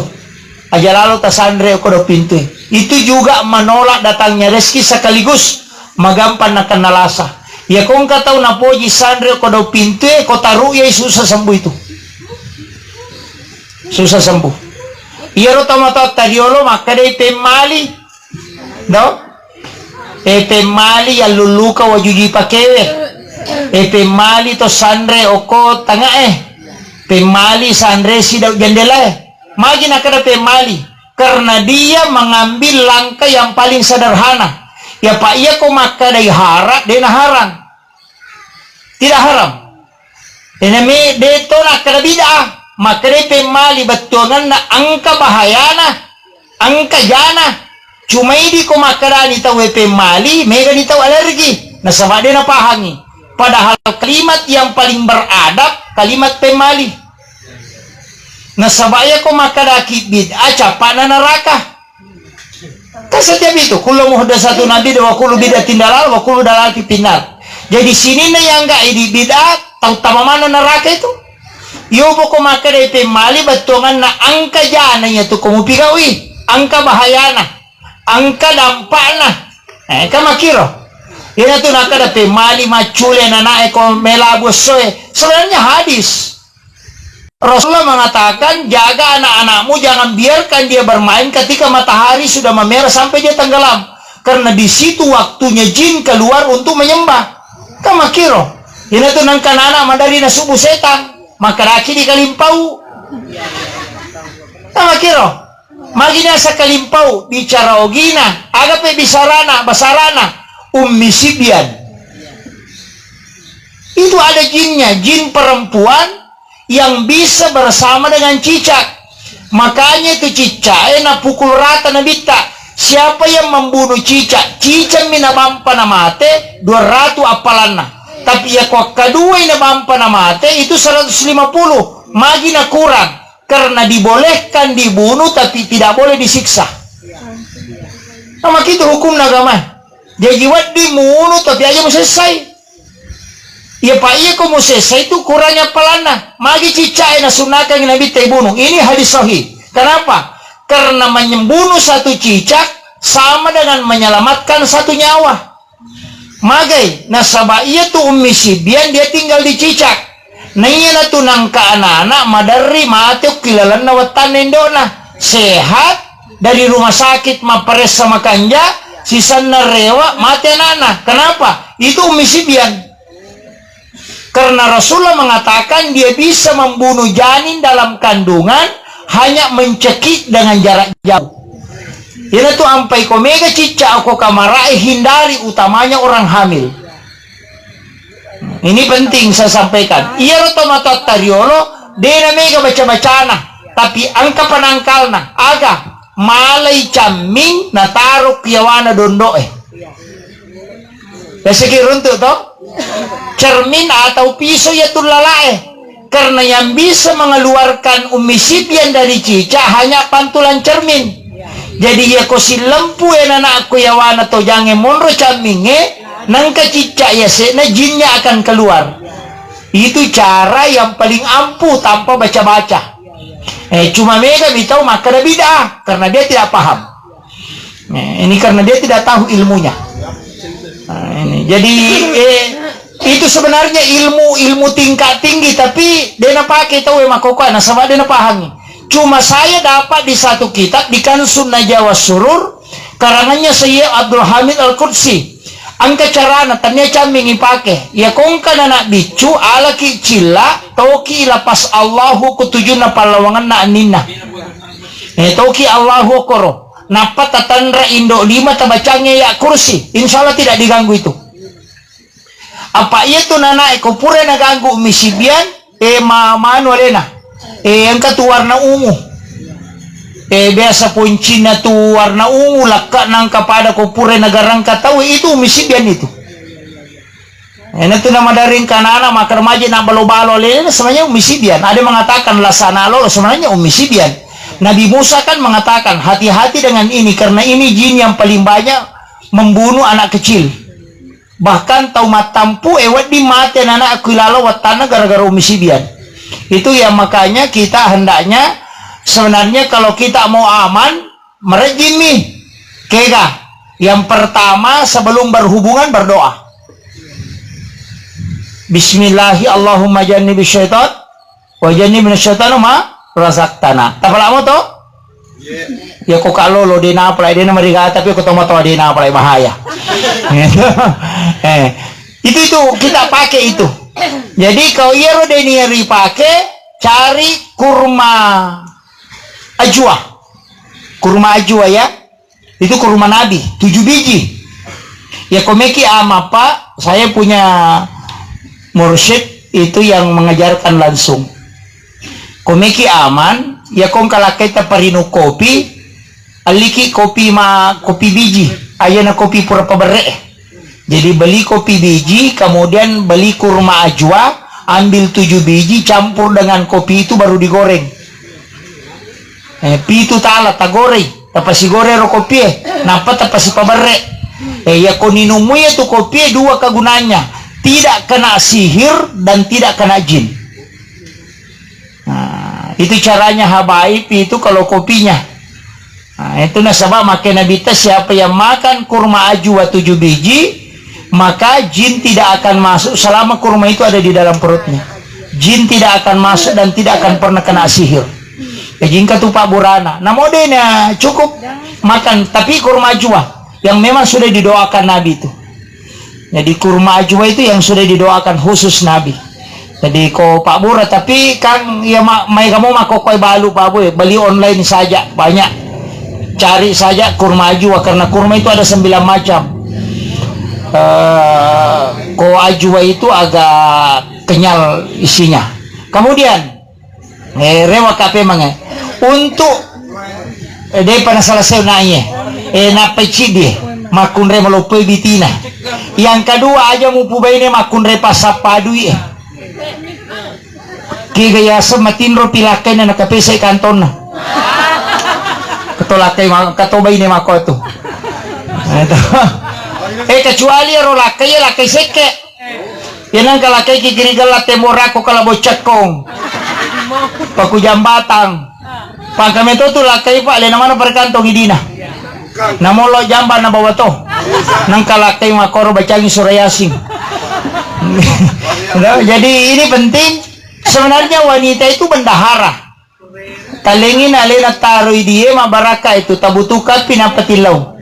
Aja lalo tasanre ko daun pintu. Itu juga menolak datangnya rezeki sekaligus magampang nakenna lasa. Iya ko engka tau napoji sanre ko daun pintue, ko taruq yai susah sembuh itu. Susah sembuh. Iyaro tomatoatta riolo makkedai pemmali. Do? E pemmali yallulluka wajuji pakewe. E pemmali to sanre oko tangae. Pemmali sanre sidau jendelae. Magi nakkeda pemmali? Karena dia mengambil langkah yang paling sederhana. Ya, Pak, iya ko makkedai hara, dena haram. Tidak haram. Enami de to nakkeda bid'ah. Makkedai pemmali bettuanganna engka bahayana, engka jana. Cuma idi ko makkedani tauwe pemmali, megani tau alergi. Nasaba de napahangi. Padahal kalimat yang paling beradab kalimat pemmali. Nasaba iya ko makkedaki bid'ah, cappana neraka. Kan setiap itu, kullu muhdatsatun bid'ah wa kullu bid'atin dalalah wa kullu dalalatin finnar. Jadi sininna yang gak idi bid'ah, tau tama mana neraka itu. Yo poko makkeda pemmali bettuanganna engka jana iya tu ko mupigaui, engka bahayana, engka dampakna. Eh, kan makkiro. Ina tu nakkeda pemmali maccule nanae ko melabu essoe. Sebenarnya hadis. Rasulullah mengatakan, "Jaga anak-anakmu, jangan biarkan dia bermain ketika matahari sudah memerah sampai dia tenggelam. Karena di situ waktunya jin keluar untuk menyembah." Kan makkiro. Ina tu nengka nana madari nasubu setang, maka daki di kalimpau. Kan makkiro. Magi nasa kalimpau, bicara ogina, agape bisarana, basarana, Ummi Sibyan. Itu ada jinnya, jin perempuan yang bisa bersama dengan cicak. Makanya itu cicak, eh, napukul rata nabitta. Siapa yang membunuh cicak? Cicak mi nabampa namate, dua ratus appalanna. Tapi ya ko kedua nabampa namate, itu seratus lima puluh. Magi nakurang. Karena dibolehkan dibunuh tapi tidak boleh disiksa. Nah, makitu hukum agama. Jaji wedding munu tapi aja musessai. Iya, Pak, iya ko musessai itu kurangnya appalanna. Magi cicak e nasunnakan Nabi te bunuh. Ini hadis sahih. Kenapa? Karena membunuh satu cicak sama dengan menyelamatkan satu nyawa. Magai, nasaba iya tu Ummi Sibyan dia tinggal di Cicak. Naiya natu nangka anak-anak maderri mate ukki lalenna wettanna indo'na. Sehat dari rumah sakit mapparessa makanja, sisenna rewa mate anakna. Kenapa? Itu Ummi Sibyan. Karena Rasulullah mengatakan dia bisa membunuh janin dalam kandungan hanya mencekik dengan jarak jauh. Iyanatu ampai ko mega cicca ko kamarae, hindari, utamanya orang hamil. Ini penting saya sampaikan. Iyaro tomatoatta riolo, dena mega baca-bacana, tapi engka penangkalna. Aga? Malai camming nataro ku yawana dondo'e. Biasa ki runtuk to? Cermin atau pisau iya tullala'e. Karena yang bisa mengeluarkan Ummi Sibyan dari cicak hanya pantulan cermin. Jadi iya ko sillempu e nanakku yawana tojangnge monro cammingnge, nengka cicak yase'na jinnya akan keluar. Itu cara yang paling ampuh tanpa baca-baca. Eh, cuma mega mi tau makkeda bid'ah karena dia tidak paham. Eh, ini karena dia tidak tahu ilmunya. Nah, ini. Jadi, eh, itu sebenarnya ilmu, ilmu tingkat tinggi, tapi de napake tau e makkokkoe, nasaba de napahangi. Cuma saya dapat di satu kitab, di Kansun Najwa Surur, karangannya Syekh Abdul Hamid Al-Qudsi. Engka carana, tania camming ipake. Iya ko engka nana biccu, alaki cilla, toki lapas Allahu ku tujunna pallawangenna anninna. Eh, toki Allahu okkoro. Nappa tatanra indo lima tabacangnge ya kursi. Insya Allah tidak diganggu itu. Apa iya tu nana e ko pura naganggu Ummi Sibyan, eh, ma-, manu alena. Eh, engka tu warna ungu. Eh, biasa poncinna tu warna ungu, lakka nangka pada ko pura nagarangka tau itu Ummi Sibyan itu. Ena tu namadaring kanana makarmaji na balo-balo alena sebenarnya Ummi Sibyan. Ada mengatakan lasana lolo sebenarnya Ummi Sibyan. Nabi Musa kan mengatakan, "Hati-hati dengan ini karena ini jin yang paling banyak membunuh anak kecil." Bahkan tau mattampu e wedding mate anak-anakku ilalo wattanna gara-gara Ummi Sibyan. Itu yang makanya kita hendaknya sebenarnya kalau kita mau aman, merejimmi. Kega? Yang pertama sebelum berhubungan berdoa. Bismillahi Allahumma jannibi syaitan wa jannibna syaitana ma razaqtana. Tapalamo to? Ya ko kalolo de napalai de namariga tapi ko tomatoa de napalai bahaya. Eh, itu itu kita pakai itu. Jadi kalau iyaro de niari pakai cari kurma ajwa. Kurma ajwa ya. Itu kurma Nabi, tujuh biji. Ya komeki ama pak, saya punya mursyid itu yang mengajarkan langsung. Komeki aman, ya kong kalakai taparinu kopi, aliki kopi ma kopi biji, ayana kopi pura paberre. Jadi beli kopi biji, kemudian beli kurma ajwa, ambil tujuh biji, campur dengan kopi itu baru digoreng. Eh, pitu tala tagoreng, tapasigoreng ro kopie, nappa tapasipaberre. Eh, iya ko ninummu iya tu kopie dua kegunaannya, tidak kena sihir dan tidak kena jin. Nah, itu caranya habaib itu kalau kopinya. Nah, itu nasaba makai Nabi ta, siapa yang makan kurma ajwa tujuh biji, maka jin tidak akan masuk selama kurma itu ada di dalam perutnya. Jin tidak akan masuk dan tidak akan pernah kena sihir. Ya, jingka tu Pak Burana. Namo dena cukup makan, tapi kurma ajwa yang memang sudah didoakan Nabi itu. Jadi kurma ajwa itu yang sudah didoakan khusus Nabi. Jadi ko Pak Bura, tapi kan ya ma-, mai kamu makkokkoe balu Pak Bu, beli online saja banyak. Cari saja kurma ajwa karena kurma itu ada sembilan macam. Eh, ko ajwa itu agak kenyal isinya. Kemudian Eh, rewa kape mange. Untuk, eh, depa na selesai naiye. Eh, nappai ciddi. Makkunrai maloppoi bitina. Yang kedua, aja mupubaine makkunrai passappa dui e. Kega yaseng matinro pi lakkaina nakapesai kantonna. Kato lakkai ma-, kato baine makko tu. Eh, kecuali ero lakkai, lakkai sekke. Iya nengka lakkai ki kiri gella tembok rakko kala boccekkong. Paku jambatang. Pangka meto tu lakkai Pak, lena mana perkantong idina. Namollo jamba na bawa to. Nengka lakkai makoro bacangi surah Yasin. Jadi ini penting. Sebenarnya wanita itu bendahara. Talengi na alena taroi die mabbarakka itu, tabutuhkan pi nappa tillau.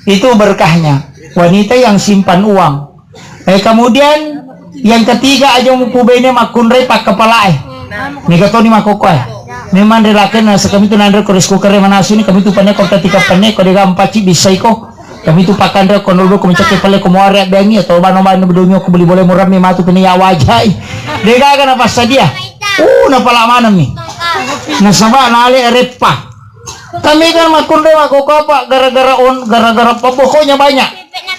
Itu berkahnya. Wanita yang simpan uang. Eh, kemudian Yang ketiga, aja mupubene makkunrai pakkapalae. Mega toni makkokkoe. Memang relaken nasakami tu nanre ko risko kere manasuni kami tu panne ko ketika panne ko dega mpaci bisai ko. Kami tu pakanre ko nolbo ko mencake pale ko muare bengi atau bano bano bedonyo ko beli boleh murah mi matu kene ya wajai. Dega ga napassadia. Uh, napala maneng mi. Nasaba nale reppa. Kami kan makkunrai makkokkoe apa gara-gara on gara-gara apa pokoknya banyak.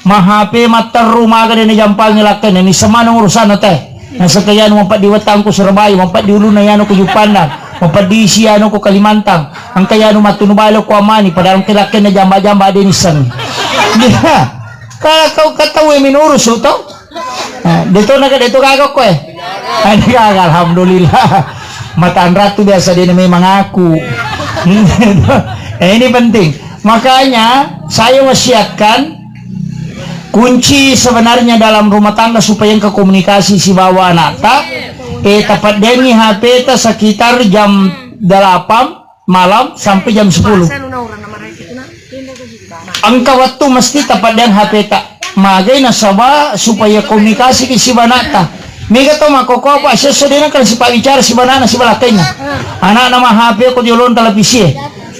Ma H P matteru maga de najampangi lakkena ni semana urusanna te. Nasengka yanu mapeddi wettang ku Surabaya, mapeddi ulunna yanu ku Juppandang, mapeddi isi yanu ku Kalimantan. Engka yanu mattunu bale ku Amani, padahal engka lakkena jamba-jamba de nissengi. Kala kau katau minurus to? Eh, de to naga de to gaga ko eh. Ada gaga alhamdulillah. Matanra tu biasa de memang aku. Eh, ini penting. Makanya saya wasiatkan kunci sebenarnya dalam rumah tangga supaya engka komunikasi sibawa anakta, eh, tapeddengi H P ta sekitar jam delapan malam sampai jam sepuluh. Engka wettu mesti tapaddeng H P ta. Magai nasaba supaya komunikasi ki sibanata. Mega to makkokkoe apa siesso dena kan sipa bicara sibanana sibalakkainna. Anakna ma H P ko jolong televisi e.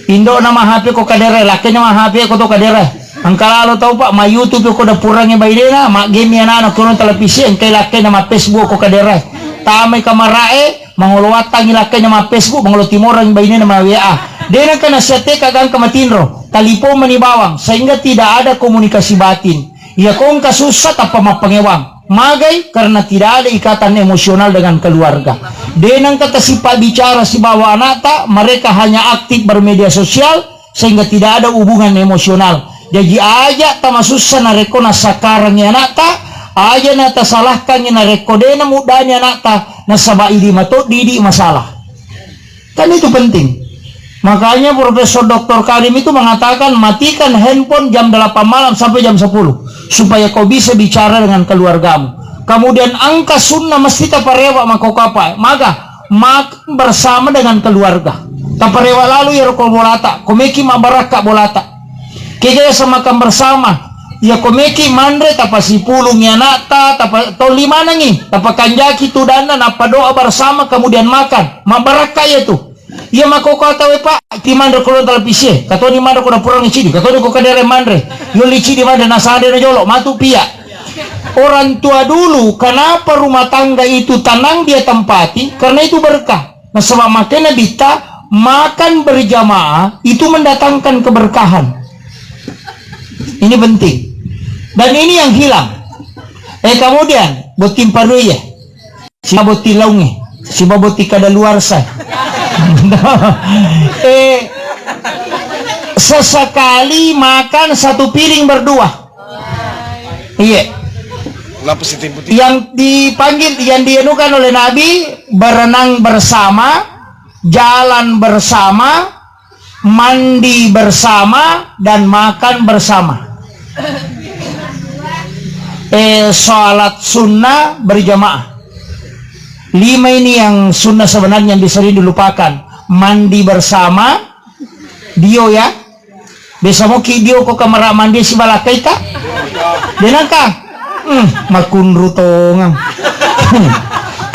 Indokna ma H P ko kadere, lakkainna ma H P ko to kadere. Engka lalo tau pa ma YouTube ko dapurangnge bainena, ma game anakna ko televisi e, engkai lakkainna ma Facebook ko kadere. Tamai kamarae, mangolo wattangngi lakkainna ma Facebook, mangolo timorangngi bainena ma W A. De nengka nasiatteka gangka matinro, talipong mani bawang, sehingga tidak ada komunikasi batin. Iya ko engka sussa tappa mappangewang. Magai? Karena tidak ada ikatan emosional dengan keluarga. De nengka tasipabbicara sibawa anakta, mereka hanya aktif bermedia sosial, sehingga tidak ada hubungan emosional. Jaji aja tamasussa narekko nassakkarangngi anakta, aja natasalahkangngi narekko de namuddani anakta, nasaba idi matoddi idi masalah. Kan itu penting. Makanya Profesor Doktor Karim itu mengatakan matikan handphone jam delapan malam sampai jam sepuluh supaya kau bisa bicara dengan keluargamu. Kemudian engka sunnah mesti taparewa makkokkoe apa? Maga makan bersama dengan keluarga. Taparewa lalu ya ko bolata, ko meki mabarakka bolata. Kega yaseng makan bersama? Iya ko meki manre tapasipulungngi anakta, tapa tolli manengngi, tapakanjaki tudanna, nappa doa bersama kemudian makan. Mabarakka iya tu. Iya makkokkoe tauwe, Pak, ti manre ko lon televisi e, katoni manre ko dapurang cidi, katoni ko kadere manre. Yolli cidi manre nasanre na jolo, matu pia. Orang tua dulu, kenapa rumah tangga itu tenang dia tempati? Karena itu berkah. Nasaba makkeda Nabitta, makan berjamaah itu mendatangkan keberkahan. Ini penting. Dan ini yang hilang. Eh, kemudian, botting parui ya. Siba botting launge. Siba botting kadaluarsa. Eh, sesekali makan satu piring berdua. Iya. Kenapa sih tipu-tipu? Yang dipanggil, yang dianukan oleh Nabi, berenang bersama, jalan bersama, mandi bersama, dan makan bersama. Eh, salat sunnah berjamaah. Lima ini yang sunnah sebenarnya yang sering dilupakan. Mandi bersama, dio ya, Biasa moki dio ko kamara mandi sibalakkaita? Denangka? Hmm, makunru tongeng.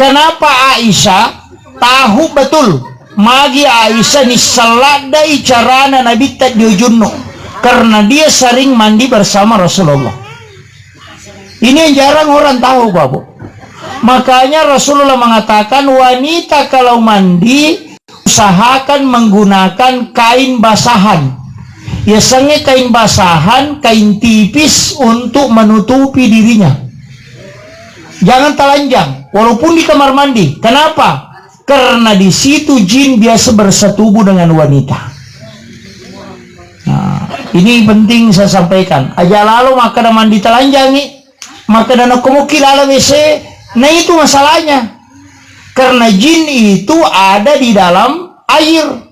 Kenapa Aisyah tahu betul magi Aisyah nissalladdai carana Nabitta dio junnu? Karena dia sering mandi bersama Rasulullah. Ini yang jarang orang tahu, Bapak. Makanya Rasulullah mengatakan wanita kalau mandi usahakan menggunakan kain basahan. Yasengnge kain basahan, kain tipis untuk menutupi dirinya. Jangan telanjang, walaupun di kamar mandi. Kenapa? Karena di situ jin biasa bersetubuh dengan wanita. Nah, ini penting saya sampaikan. Aja lalo makkeda mandi telanjangi, makkeda nakko mukki lalo W C, nah itu masalahnya. Karena jin itu ada di dalam air.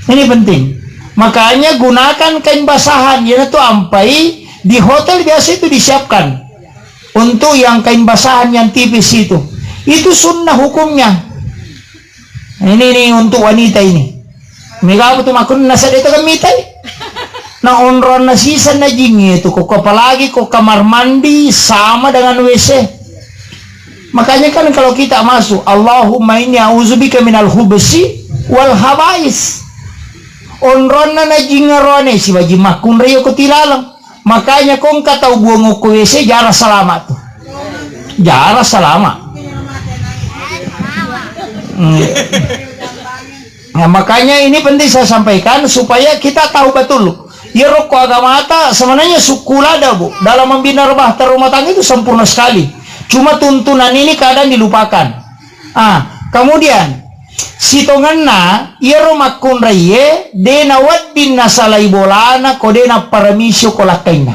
Ini penting. Makanya gunakan kain basahan, ya itu ampai di hotel biasa itu disiapkan untuk yang kain basahan yang tipis itu. Itu sunnah hukumnya. Ini nih untuk wanita ini. Mega apa tu makunna sedih itu kan mitai. Na onronna siseng na jingnge tu, ko, ko apalagi ko kamar mandi sama dengan W C. Makanya kan kalau kita masuk, "Allahumma inni a'udzubika minal khubsi wal khabais." Onronna na jingnge roane sibaji makkunrai ko tilaleng. Makanya ko engka tau buang ko W C, jara salama tu. Jara salama. Hmm. Nah, makanya ini penting saya sampaikan supaya kita tahu betul. Iyaro ko agamata sebenarnya sukkulada, Bu. Dalam membina bahtera rumah tangga itu sempurna sekali. Cuma tuntunan ini kadang dilupakan. Ah, kemudian sitongenna iyaro makkunraiye de nawedding nasalai bolana ko de napparamisi ko lakkainna.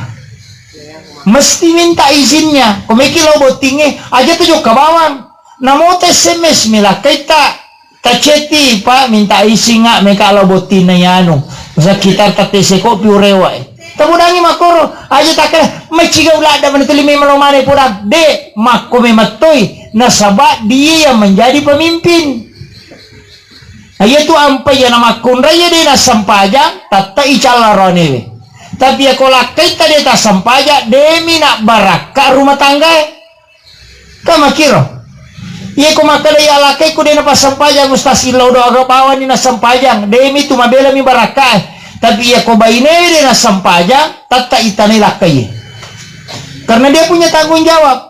Mesti minta izinnya. Ko meki lao bottingnge, aja tu jokka bawang. Namo ta S M S mi lakkaitta. Tacetti, Pak, minta izin nggak meka lao bottinna yanu. Sekitar tattese kopi urewa e. Tamudangi makkoro, aja takkeda, maciga uladda mana tuli memang lo mana podang. De, makko memettoi. Nasaba dia yang menjadi pemimpin. Nah, iya tu ampai iya namakkunrai iya de nassempajang, tatta icalla roanewe. Tapi iya ko lakkaitta de tassempajang, demi nak barakka rumah tanggae. Ka makkiro. Iya ko makkeda iya lakkaikku de napassempajang, Ustaz, illau doa aga bawani nassempajang. Demi tu mabelami barakkae. Tapi iya ko bainewe de nassempajang, tatta itanai lakkai. Karena dia punya tanggung jawab.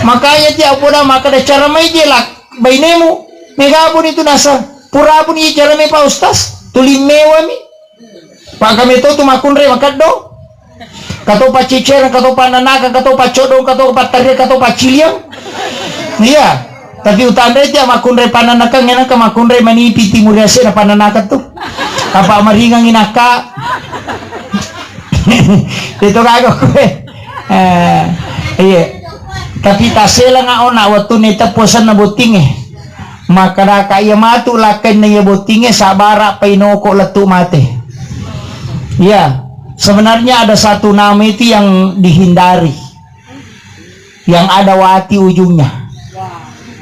Makanya tiap poda makkeda cara mai je lak bainemu. Mega pun itu nasa. Pura pun iya cara mai Pak Ustaz. Tuli mewami. Pak kami to tu makkunrai makeddo. Kato pacicireng, kato pananakan, kato paccodong, kato pattaria, kato pacciliang. Iya. Tapi utanre tiap makkunrai pananakan, enakka makkunrai manipi timur yase na pananakan tu. Apa maringang inakka. Itu kagak kue. Eh, iya. Tapi taselang ona waktu ni tepuasan na bottinge. Makkedaka iya matu lakkainna iya bottingnge, sabara painoko lettu mate. Iya, sebenarnya ada satu nama itu yang dihindari. Yang ada wati ujungnya.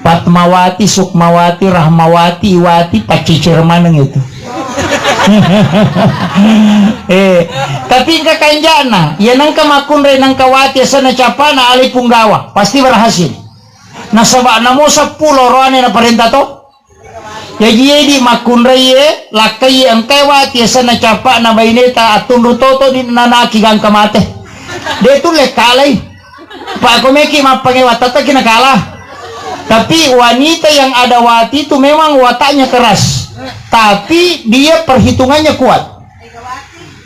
Fatmawati, Sukmawati, Rahmawati, Iwati, paccicir maneng itu. Eh, tapi engka kanjana, ya nengka makkunrai nengka wati asenna capana alai punggawa, pasti berhasil. Nasaba namo seppulo roane naparenta to. Jaji edi makkunraie, lakkaiye engkae wati asenna capa'na baineta attunru toto di nanaki gangka mate. De tulle kalai. Pak komeki mappangewa tattaki nakala. Tapi wanita yang ada wati itu memang wataknya keras. Tapi dia perhitungannya kuat.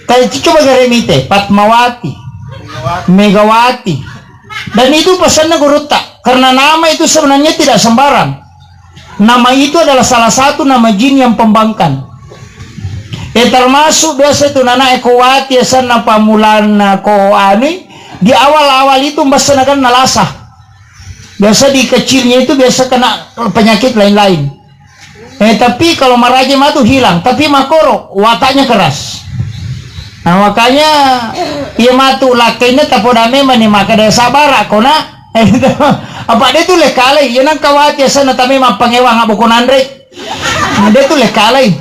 Tapi coba gare mite, Fatmawati, Megawati. Dan itu pesannya gurutta. Karena nama itu sebenarnya tidak sembarang. Nama itu adalah salah satu nama jin yang pembangkang. Eh, termasuk biasa itu nana eko wati asenna pamulanna ko anui, di awal-awal itu mbassa naganna lasa. Biasa di kecilnya itu biasa kena penyakit lain-lain. Eh, tapi kalau maraja matu hilang, tapi makoro wataknya keras. Nah, makanya iya matu lakkainna tapoda memang ni maka daya sabara kona. Eh, apa dia tu lekalai, iya nang kawati asenna tame mappangewang aboko nanre. Nah, dia tu lekalai.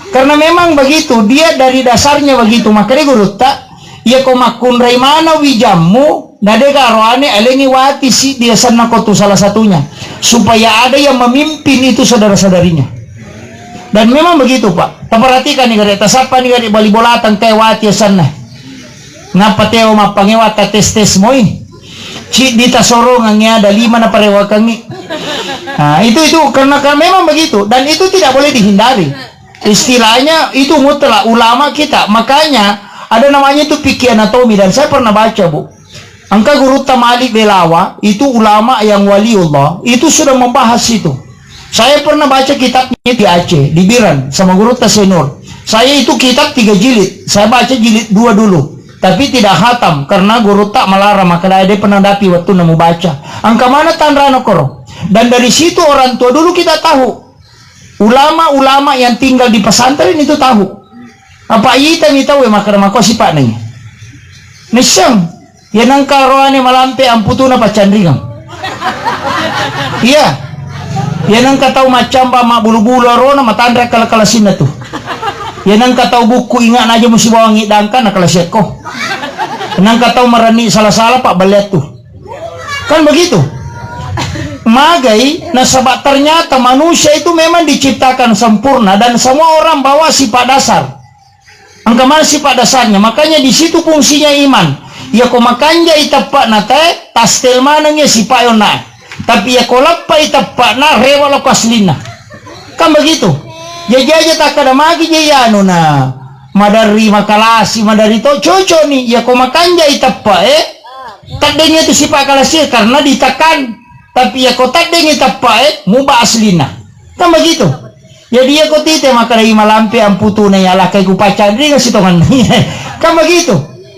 Karena memang begitu, dia dari dasarnya begitu. Maka dia gurutta, iya ko makkunrai mana wijammu, Nadega aroane alengi wati siddi asenna ko tu salah satunya, supaya ada yang memimpin itu saudara-saudarinya. Dan memang begitu, Pak. Taperhatikan ni gare, tasappa ni gare bali bola tangkai wati asenna. Ngapa teo mappangewa ta tes-tes moi? Siddi tasorongangi ada lima naparewakangi. Nah, itu itu karena, karena memang begitu dan itu tidak boleh dihindari. Istilahnya itu mutlak ulama kita. Makanya ada namanya itu fikih anatomi dan saya pernah baca, Bu. Engka gurutta Malik Belawa, itu ulama yang waliullah, itu sudah membahas itu. Saya pernah baca kitabnya di Aceh, di Biren, sama gurutta Senur. Saya itu kitab tiga jilid, saya baca jilid dua dulu. Tapi tidak hatam, karena gurutta malarang, maka dia pernah dapi waktu nemu baca. Engka mana tanrana koro. Dan dari situ orang tua dulu kita tahu. Ulama-ulama yang tinggal di pesantren itu tahu. Apa ita mi tahu ya makkeda mako sipa'na iya. Nisseng. Ya nengka roane malampe amputuna paccanringang. Iya. Ya nengka tau maccamba mabbulu-bulu arona matanra kala-kala sinna tu. Ya nengka tau bukku inga naja musibawangi dangka na kalasiakko. Nengka tau maranni sala-sala pak baleattu. Kan begitu? Magai, nasaba ternyata manusia itu memang diciptakan sempurna dan semua orang bawa sifat dasar. Engka mana sifat dasarnya. Makanya di situ fungsinya iman. Ya ko makanjai teppa'na te, tastel maneng ya sifat yonna. Tapi ya ko leppai teppa'na, rewa lako aslinna. Kan begitu? Jaji aja takkada magi je anu na maderri makalasi, maderri to cocok ni. Ya ko makanjai teppa, eh, taddengi itu sifat kalasi karena ditekan. Tapi ya ko taddengi teppa, eh, muba aslinna. Kan begitu? Jadi ya ko tite makkadai malampe amputuna ya lakkai ku pacanringa sitongan. Kan begitu?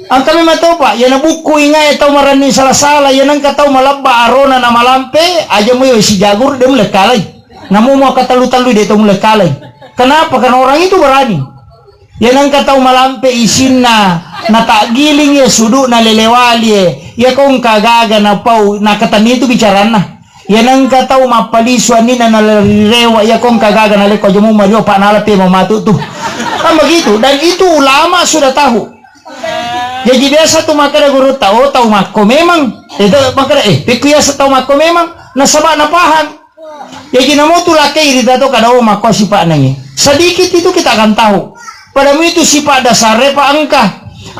Angka memang topa, ya na bukku inga ya tau maranni sala-sala, ya nengka tau malabba arona na malampe, aja mu ya sijagur de mulai kalai. Namu mau katalu-talu de tau mulai kalai. Kenapa? Karena orang itu berani. Ya nengka tau malampe isinna, na takgiling ya suduk na lelewali ya. Ya kongka gaga na pau, na katani itu bicaranna. Ya nengka tau mappalisu anninna nalarirewa, iya kongka gaga nalekko aja mu mario pak nala pe mamatu tu. Kan begitu. Dan itu ulama sudah tahu. Jadi biasa tu makkada gurutta, oh tau makko memang. Itu makkada, eh, pekku yasa tau makko memang. Nasaba napahang. Jadi namo tu lakkai rita to kada, oh makko sipa nangi. Sedikit itu kita akan tahu. Pada mu itu sipa dasarnya pak engka.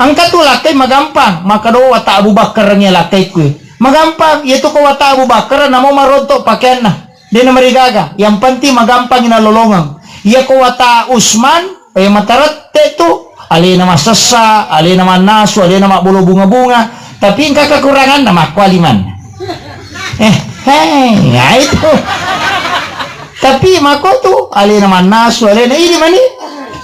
Engka tu lakkai magampang. Makkada, oh, wata Abu Bakar ngi lakkai kue. Magampang, iyatu ko wata Abu Bakar namo marontok pakeanna. De namarigaga, yang penting magampang nalolongeng. Iya ko wata Usman, eh, matarette tu, alena massessa, alena mannasu, alena mabbolo bunga-bunga. Tapi engka kekuranganna makkuali man. Eh, hei, ya itu. Tapi makko tu, alena mannasu, alena ini mani.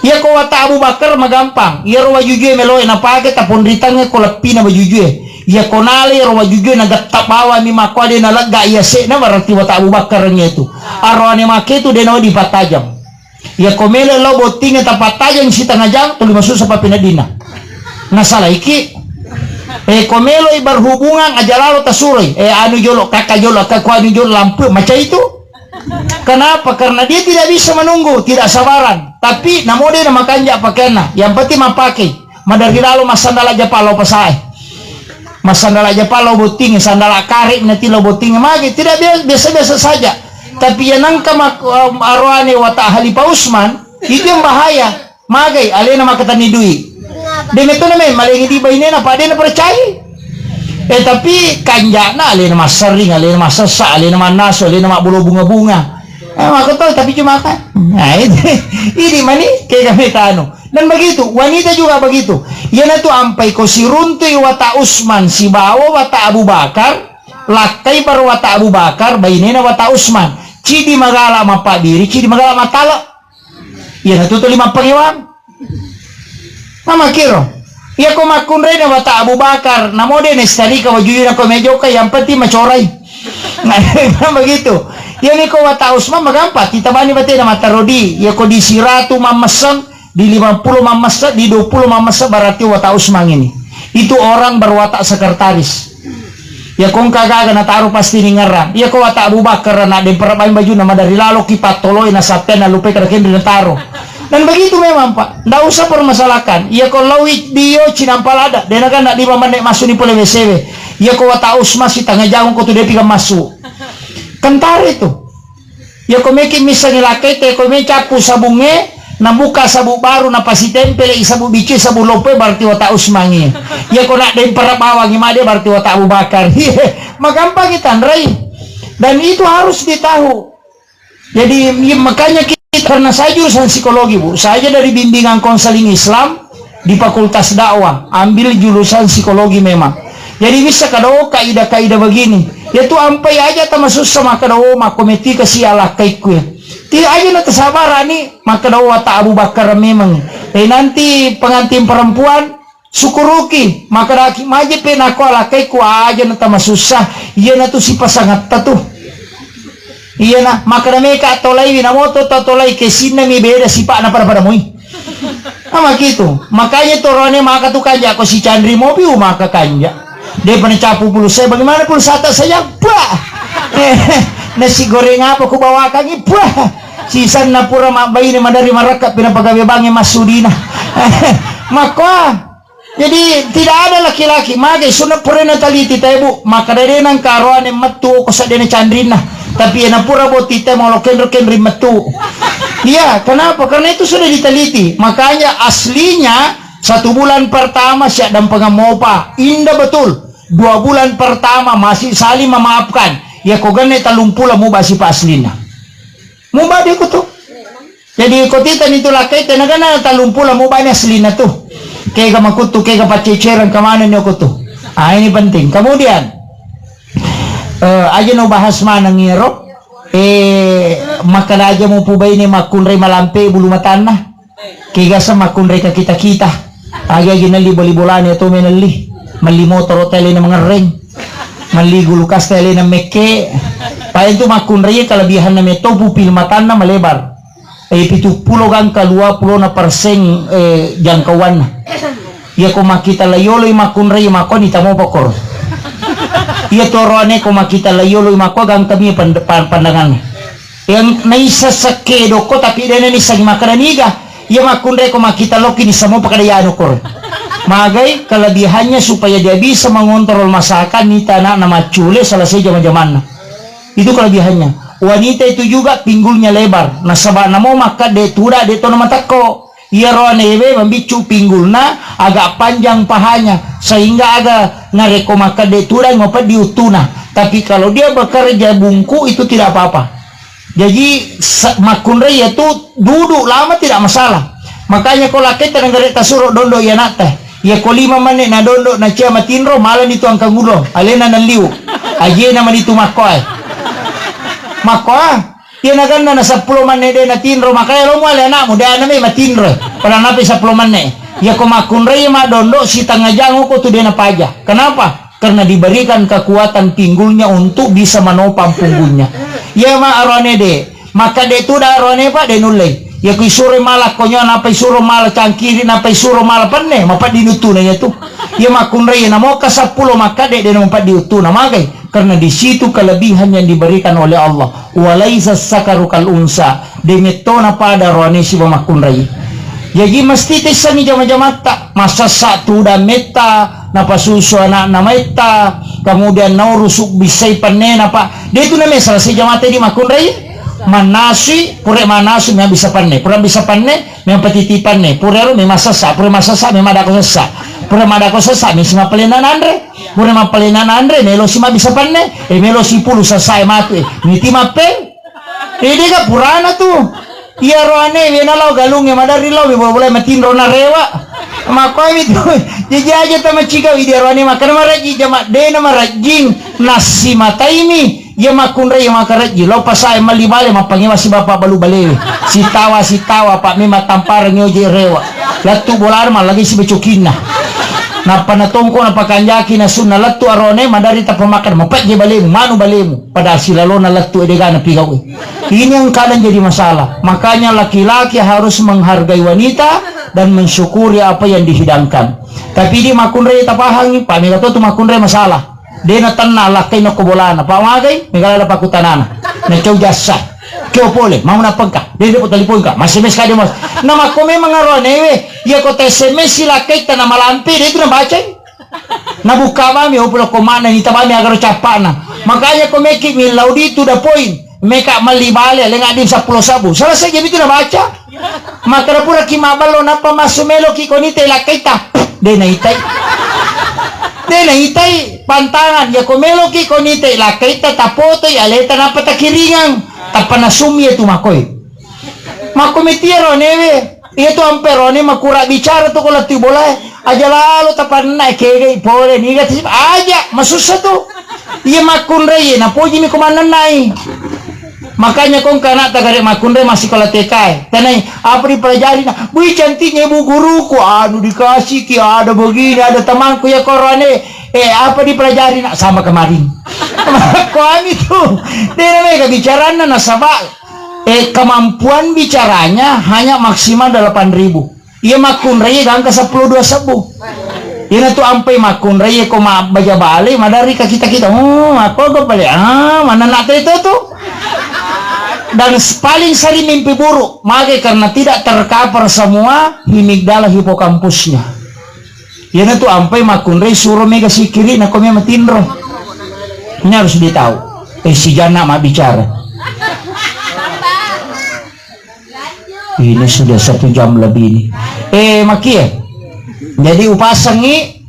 Iya ko wata Abu Bakar magampang. Iya ro wajujue meloe napake taponritangnge ko leppina wajujue. Iya ko nala iyaro wajujue nagetta bawami makko ade nalegga iya se'na, berarti wata Abu Bakar ngetu. Aroane make tu de nawe dipattajang. Iya ko melo lao bottingnge tapattajang sitengah jang, tuli masussa pappeneddinna. Nasalaiki. Eh, ko meloi berhubungan aja lalo tasuroi. Eh, anu jolo, kakak jolo, kakak anu jolo lampu, macam itu. Kenapa? Karena dia tidak bisa menunggu, tidak sabaran. Tapi namo de namakanja pakeanna. Yang penting mappake. Madari lalo massandala japa lao pasae. Massandala japa lao botting, sandala kare nati lao botting. Magi tidak, bia-, biasa-biasa saja. Tapi yang nangka mak-, um, aroane wata Halifah Usman, itu yang bahaya. Magai, alena makkatenni dui. De metona me, malengi di bainena, pa de napercayai. Eh, tapi kanjana alena massering, alena massessa, alena mannasu, alena mabbolo bunga-bunga. Eh, makko to, tapi cuma kan. Nah, itu. Ini mani, kega metano. Dan begitu, wanita juga begitu. Iyanatu ampai ko siruntui wata Usman, sibawa wata Abu Bakar, lakkai baru wata Abu Bakar, bainena wata Usman. Cidi magala mappabiri, cidi magala matala. Iyanatu tuli mappangewang. Mamakiro. Iya ko makkunraina wata Abu Bakar, namo de nestarika wajuyuna ko mejoka, yang penting macorai. Nah, begitu. Iya ni ko wata Usman magampa, titabani batena matarodi. Iya ko di siratu mammesseng, di lima puluh mammesseng, di dua puluh mammesseng, berarti wata Usman ini. Itu orang berwatak sekretaris. Iya ko engka gaga nataro pasti ningerang. Iya ko wata Abu Bakar na dempera bain bajuna madari lalo ki pattoloi na sappena lupai kada kenri nataro. Dan begitu memang, Pak. Ndak usah permasalahkan. Iya ko lawi dio cinampa lada, dena kan ndak lima menit masuk ni pole W C W. Iya ko wata Usman si tengah jam ko tu depi kan masuk. Kentara itu. Iya ko meki missengi lakkaita, ko me cappu sabungnge, nabuka sabuk baru, napasitempele i sabuk biccu, sabuk loppo, berarti wata Usmangi. Iya ko nak dempera bawangi made, berarti wata Abu Bakar. Magampang tanrai. Dan itu harus ditahu. Jadi, iya, makanya kita, karena saya jurusan psikologi, Bu. Saya dari bimbingan konseling Islam, di Fakultas Dakwah, ambil jurusan psikologi memang. Jadi bisa kada, oh, kaidah-kaidah begini. Iya tu ampai aja tamasussa makkada, oh, makko metti kasi alakkaikku ya. Tidak aja na tasabarani, makkada, oh, wata Abu Bakar memang. Eh, nanti pengantin perempuan, sukuruki, makkadaki, majepe nakko alakkaikku aja na tamasussa. Iya na tu sipasangetta tu. Iya na, makkada meka tolaiwi, namoto to tolai kesinna mi beda sipa'na pada-pada moi. Ama kitu. Makanya torone maka tu kanja ko si Candri mopi u maka kanja. Depa nacapu pulsa, bagaimana pulsata saya? Bah. Nasi goreng apa ku bawakangi? Bah. Sisanna pura mabbaine madari marakka pina pagawe bange massudina. Makkoa. Jadi tidak ada laki-laki magai sunna pura nataliti tae, Bu. Maka dede nangkaroane mettu ko sadene canrinna. Tapi ena pura boti tae mau kenro kenri mettu. Iya, kenapa? Karena itu sudah diteliti. Makanya aslinya satu bulan pertama siap dan pengemopa. Indah betul. Dua bulan pertama masih saling memaafkan. Ya ko genne talumpulo muba sipa aslinya. Muba dia kutu. Jadi ko titani tu lakkai tenagana talumpulo muba ni aslinya tu. Kega makuttu, kega paccecereng kemana ni kutu. Ah, ini penting. Kemudian eh, aja no bahas maneng ero. Eh, makkada aja mu pubai ni makkunrai malampe bulu matanna. Kegasa makkunrai ka kita-kita. Agi-agi nelli boli bolani atau menelli. Melli motoro telena mengereng. Melli gulukas telena mekke. Paling tu makkunrai kelebihanna metto pupil matanna melebar. Eh, pitu pulo gangka dua pulo na persen eh, jangkauanna. Iya ko makkita layoloi makkunrai makoni tamo pokor. Iya toroane ko makkita layoloi makko gangka mi pand- pan- pandanganna. Yang naisa sekke dokko tapi dena ni sagi makkada niga. Iya makkunrai ko makkita lokki ni samo pakada yano kor. Magai kelebihannya supaya dia bisa mengontrol masakan ni tanakna maccule selesai jama-jamanna. Itu kelebihannya. Wanita itu juga pinggulnya lebar. Nasaba namo makkadde tuda de tono matakko. Iyaro anewe mambiccu pinggulna agak panjang pahanya sehingga aga narekko makkadde tudang mapeddi uttuna. Tapi kalau dia bekerja bungku itu tidak apa-apa. Jadi sa- makkunrai itu duduk lama tidak masalah. Makanya ko lakketta nengare tasuro dondo iya natta. Iya ko lima menit na dondo na cia matinro malani tu angkangulo. Alena nalliu. Ajena mani tu makkoai. Makkoa. Iya naganna na seppulo menit de natinro makanya lo muale anakmu de ana me matinro. Pada nape seppulo menit. Iya ko makkunrai ma dondo sitengah jang ko tu de napaja. Kenapa? Karena diberikan kekuatan pinggulnya untuk bisa menopang punggungnya. Iya ma arone de. Maka de tu da arone pak de nulle. Ya ku isuro mala konyo napa isuro mala cangkiri napa isuro mala penne mapa dinutu na ya tu. Ya makunrai na moka seppulo maka de de na mapa diutu na magai karena di situ kelebihan yang diberikan oleh Allah. Walaisa sakaru kal unsa de mettona pada roane siba makunrai. Jaji mesti tessangi jama-jamatta masassa tu da metta napasusu anakna maitta, kemudian naurusuk bissai pannena, Pak. De tu name selesai jamata di makkunrai. Mannasui, pura mannasui, memang bisa panne. Pura bisa panne, memang patiti panne. Pura ro memang sessa, pura memang sessa, memang dako sessa. Pura madako sessa, mesi mapalena nanre. Pura mapalena nanre, melo si mabisa panne, e melo si pulu sessa e matu e. Miti mappe. Ede ga purana tu. Iyaro ane wena lao galungnge maderri lao we bola-bola matinro narewa. Makkoe mi tu. Jaji aja tamaciga wi diaro ane makkana marajji jama dena marajjing nassi mataimi. Iya makkunrai iya makarajji lao pasae malli bale mappangewa si bapa balu balewe. Sitawa sitawa pa memang tampareng oje rewa. Lattu bolana mallagi si becokinna. Nappa natongko napakanjaki nasunna lettu arone maderri tappa makkada mapejje balemu manu balemu. Padahal silalona lettu edegana pigau. Ini yang kadang jadi masalah. Makanya laki-laki harus menghargai wanita dan mensyukuri apa yang dihidangkan. Tapi di makunrai tapahangi, pak mega to tu makunrai masalah. Dena tenna lakkai nokko bolana, pak magai, mega lada pakutanana. Na cau jassa. Cau pole, mau napengka. Dede po teleponka, mas M S kade mas. Na makko memang aroanewe, iya ko S M S si lakkai tana malampe, de tu nabacai. Nabukka mami, oh, pura ko mana ni tabami agaro cappana. Makanya ko meki millau di tu da poin. Meka melli bale, lenga di seppulo sabu. Selesai jadi tu nabaca. Maka pura ki maballo nappa massu melo ki koni te lakkaita. De naitai. De naitai pantangan ya ko melo ki koni te lakkaita tapoto ya leta nappa takiringang. Tappa nasumi ya tu makoi. Makko metia ro newe. Iya tu amperone makura bicara tu ko lettu bolae. Aja lalo tapanna kegai pole niga ti aja masussa tu. Iya makkunrai napojimi ko mannennai. Makanya kong kana tagare makkunrai masih sekolah T K e. Tanai apa dipelajari na? Wih cantiknya ibu guruku anu dikasih ki ada begini ada temanku ya korone. Eh apa dipelajari nak sama kemarin. Ko ami tu. Dia namanya bicarana nasaba eh, kemampuan bicaranya hanya maksimal delapan ribu. Iya makkunrai gangka seppulo dua sebbu. Ina tu ampai makkunrai ko ma baja bale madari ka kita-kita. Oh, aku go bale. Ah, mana nak itu tu? Dan s-, paling sering mimpi buruk, mage karena tidak tercover semua amigdala hipokampusnya. Iyanatu ampai makkunrai suro mega sikiri nako mega matinro. Ini harus ditahu. Eh, si Jana mabbicara. Ini sudah satu jam lebih ini. Eh, makie. Jadi upasangi,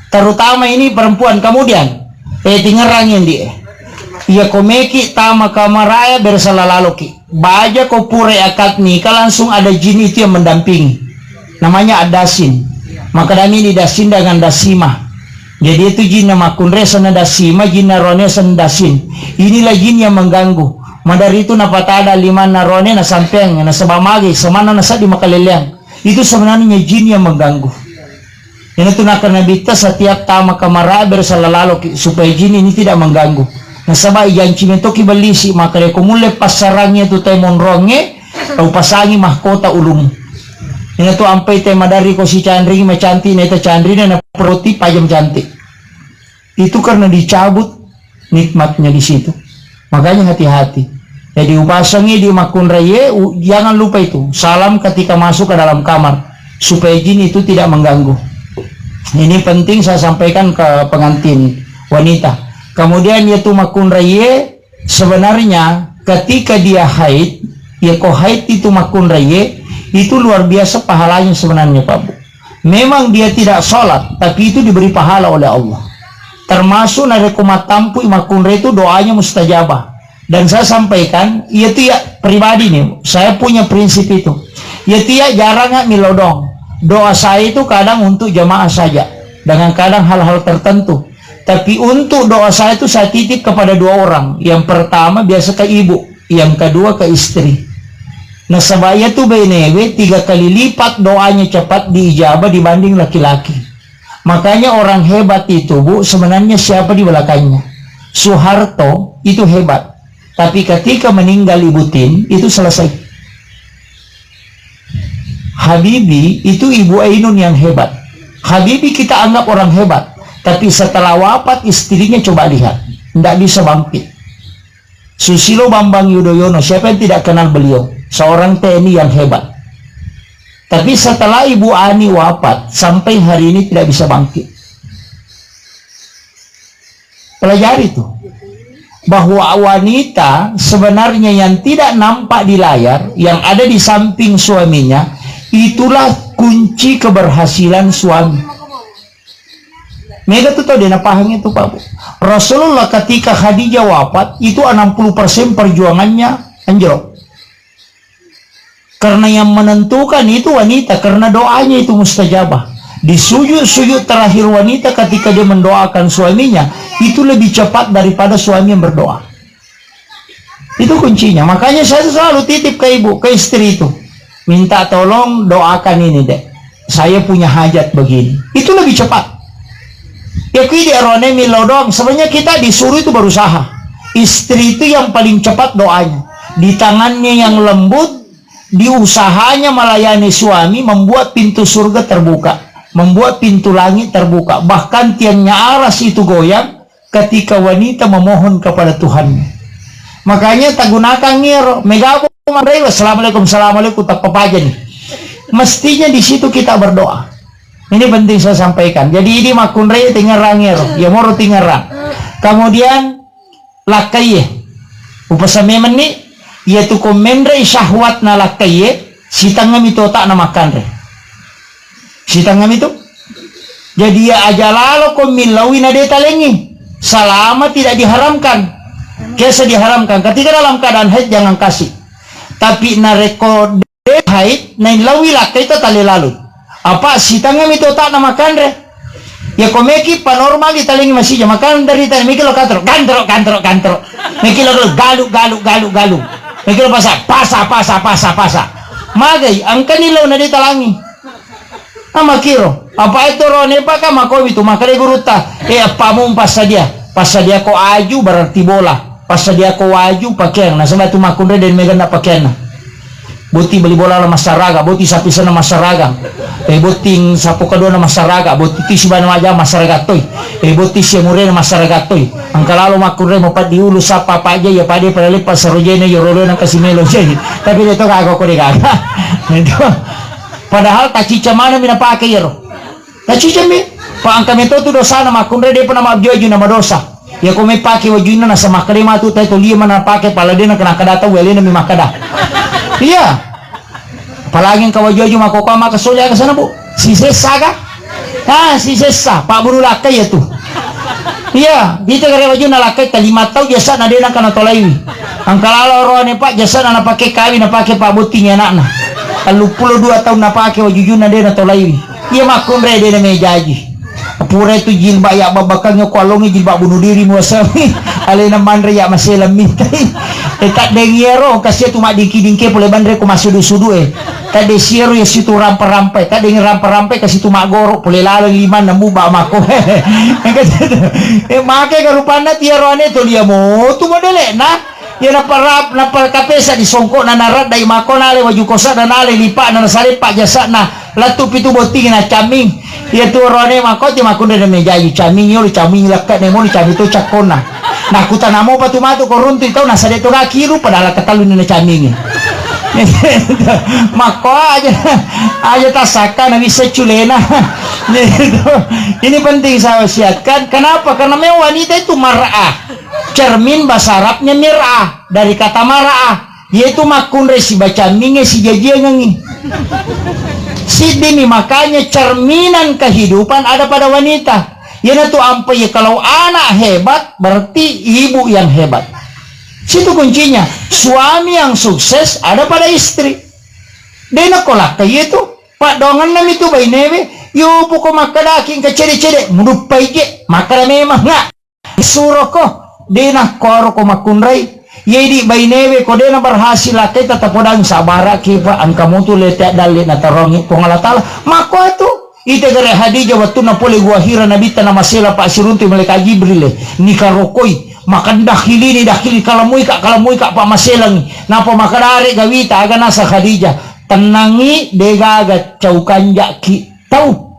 terutama ini perempuan. Kemudian, eh, tingerangi, Ndi. Iya, ko meki tama kamaraya, bersala laloki. Baja ko pura akad nikah, langsung ada jin itu yang mendampingi. Namanya Ad-Dasin. Maka dami ini Dasin dengan Dasimah. Jadi itu jinna makkunrai sana Dasimah, jinna rone sana Dasin. Inilah jin yang mengganggu. Madari itu napatada limanna rone na sampeang, nasaba mage, semana nasaddi makaleleang. Itu sebenarnya jin yang mengganggu. Iyanatu nakkeda Nabitta, setiap tama kamar bersala laloki supaya jin ini tidak mengganggu. Nasaba ijanci mentoki bellisi, maka ko mulle passarangi tu tau monroangnge, tau pasangi mahkota ulumu. Iyanatu ampai te madari ko sicanringi macanti, neta canrina na peroti pajam cantik. Itu karena dicabut nikmatnya di situ. Makanya hati-hati. Jadi upasangi di makkunraie, u-, jangan lupa itu. Salam ketika masuk ke dalam kamar. Supaya jin itu tidak mengganggu. Ini penting saya sampaikan ke pengantin wanita. Kemudian yaitu makkunraie, sebenarnya ketika dia haid, ya ko haid itu makkunraie, itu luar biasa pahalanya sebenarnya, Pak Bu. Memang dia tidak sholat, tapi itu diberi pahala oleh Allah. Termasuk narekko mattampu makkunrai itu doanya mustajabah. Dan saya sampaikan, iya tu ya pribadi nih, saya punya prinsip itu. Iya tu ya jarang nggak milodong. Doa saya itu kadang untuk jamaah saja, dengan kadang hal-hal tertentu. Tapi untuk doa saya itu saya titip kepada dua orang. Yang pertama biasa ke ibu, yang kedua ke istri. Nasaba iya tu benewe tiga kali lipat doanya cepat diijabah dibanding laki-laki. Makanya orang hebat itu, Bu, sebenarnya siapa di belakangnya? Soeharto itu hebat. Tapi ketika meninggal Ibu Tin, itu selesai. Habibie itu Ibu Ainun yang hebat. Habibie kita anggap orang hebat. Tapi setelah wafat istrinya, coba lihat. Nggak bisa bangkit. Susilo Bambang Yudhoyono, siapa yang tidak kenal beliau? Seorang T N I yang hebat. Tapi setelah Ibu Ani wafat, sampai hari ini tidak bisa bangkit. Pelajari tuh, bahwa wanita sebenarnya yang tidak nampak di layar, yang ada di samping suaminya, itulah kunci keberhasilan suami. Mega tu tau de napahang itu, Pak Bu. Rasulullah ketika Khadijah wafat, itu enam puluh persen perjuangannya anjlok. Karena yang menentukan itu wanita, karena doanya itu mustajabah. Di sujud-sujud terakhir wanita ketika dia mendoakan suaminya, itu lebih cepat daripada suami yang berdoa. Itu kuncinya. Makanya saya selalu titip ke ibu, ke istri itu. Minta tolong doakan ini, Dek. Saya punya hajat begini. Itu lebih cepat. Ya, kui di arone milo doang. Sebenarnya kita disuruh itu berusaha. Istri itu yang paling cepat doanya. Di tangannya yang lembut, di usahanya melayani suami, membuat pintu surga terbuka. Membuat pintu langit terbuka. Bahkan tiangnya aras itu goyang, ketika wanita memohon kepada Tuhannya. Makanya tagunakan ngero, megabo manrei, "Assalamualaikum, assalamualaikum," tappa pajani. Mestinya di situ kita berdoa. Ini penting saya sampaikan. Jadi ini makkunrai tingerang ngero, ya moro tingerang. Kemudian lakkaie. Upasamemenni, iya tu ko menrei syahwatna lakkaie, sitengngami tu otakna makkanre. Sitengngami tu. Jadi, ya aja lalo ko millaui na de talengi. Selama tidak diharamkan. Kesa diharamkan. Ketika dalam keadaan haid, jangan kasih. Tapi narekko de haid, na illaui lakkai, ta tale lalo. Apa sitengngami tu otakna makanre. Ya ko meki panormal di talengi masija. Makan dari tadi meki lo kantoro, kantoro, kantoro, kantoro. Meki lo galu, galu, galu, galu. Meki lo pasa, pasa, pasa, pasa, pasa. Magai, engkani lo na de talangi. Amakiro, apa itu ro nepa ka makomi tu makale gurutta. Eh, appamu passadia. Passadia ko aju berarti bola. Passadia ko waju pakeang. Nasaba tu makkunre den meganna pakeanna. Botting bali bolana massaraga, botting sappisana massaraga. Eh, botting sappo kaduana massaraga, botting tisi bana maja massaraga toi. Eh, botting siamurena massaraga toi. Engka lalo makkunrai mapaddi ulu sappa pajai, ya pade pada leppa sarojena, ya rolona kasi melo jai. Tapi de to gaga ko de gaga. Itu. Padahal tacica maneng mi napake iyaro. Nacicammi, pa engka meto tu dosana makkunrai depa namabju-aju namadosa. Iya ko meppake wajunna nasaba makkeda matu tai tolia mana napake pala de nakana kada tau alena mi makkeda. Iya. Apalagi engka waju-waju makkokkoe maka sole aga sana, Bu. Sisessa aga? Ah, sisessa, pabbunu lakkai iya tu. Iya, ita gare wajunna lakkai ta lima tau jasana de nakana tolaiwi. Engka lalo oroane pa jasana napake kawi napake pabbotting anakna. Telluppulo dua taung napake wajujunna de natolaiwi. Iya makkunrai de namejaji. Pura itu jilbab ya babbakangnge ko alongi jilbab bunuh diri muasami. Alena manre ya maselang mitai. E taddeng iyaro kasia tu maddingki-dingke pole banre ko massudu-sudu e. Tadde siero ya situ rampa-rampa e. Taddeng rampa-rampa e kasitu maggoro pole laleng limanna muba mako. E make ka rupanna tiaro ane to lia motu modele na. Iya nappa rap-, nappa kapesa di songko'na naraddai makko nale waju kosa'na nale lipa'na nasaleppa jasa'na lattu pitu botting na camming. Iya tu oroane makko ti makkunrai na mejaji camming yolo camming lekka ne molo camming to cakkonna. Nakutanamo pa tu matu ko runtu tau nasade to gaki lu padahal katellu ni na camming. Makko aja, aja tasakka na bisa culena. Ini penting saya wasiatkan. Kenapa? Karena memang wanita itu mar'a. Cermin bahasa Arabnya mir'ah, dari kata mar'ah, yaitu makkunrai sibaca minge sijajiangengi. Siddimi makanya cerminan kehidupan ada pada wanita. Iyanatu ampai kalau anak hebat, berarti ibu yang hebat. Situ kuncinya. Suami yang sukses ada pada istri. De nakko lakkai itu. Paddoangenna mitu bainewe, yo poko makkedaki engka cede-cede, muduppai je, makkeda memang nga. Suroko, de nakkuaro ko makkunrai. Yedi bainewe ko de na berhasil lakkaita tapodang sabaraki pa engka mutu lete dalle natarongi Puang Allah Taala. Makko atu, ite gare Khadijah wettunna pole gua Hira nabitta namasela pa siruntu malaikat Jibril e, nikarokoi, makan dakhilini dakhili kalamui ka kalamui ka pa maselangi. Napa makadare gawita aga nasa Khadijah, tennangi de gaga cau kanjaki. Tau.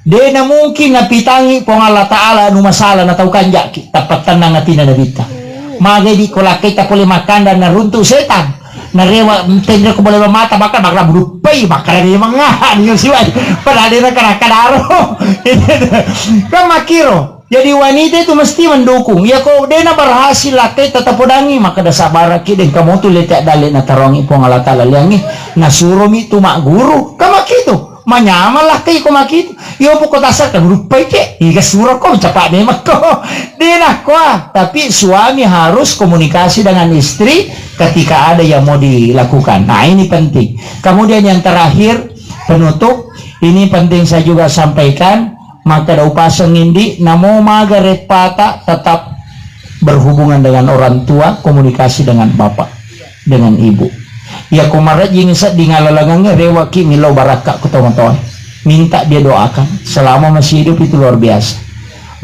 De na mungkin napitangi Puang Allah Taala anu masalah na tau kanjaki. Tappa tennang atina nabitta. Magai di ko lakkaita pole makkanda naruntu setan. Narewa tenre ko bole mata bakal bakal buduppai bakal memang ngaha ni siwai. Padahal de na kada-kadaro. Kan makkiro. Jadi wanita itu mesti mendukung. Ya ko de na berhasil lakkaita tapodangi maka da sabaraki de kamu tu lete dalle na tarongi Puang Allah Taala liangi. Nasuromi tu magguru. Kan makkitu. Manyamang lakkai ko makitu. Iyo poko tasakka ruppai ke. Iga suroko capa memang ko. De nakkoa. Tapi suami harus komunikasi dengan istri ketika ada yang mau dilakukan. Nah, ini penting. Kemudian yang terakhir, penutup, ini penting saya juga sampaikan, maka da upaseng indi, namo maga reppata tetap berhubungan dengan orang tua, komunikasi dengan bapak, dengan ibu. Iya ko marejjing sedding alalangangnge rewaki millau barakka ko tomatoa. Minta dia doakan. Selama masih hidup itu luar biasa.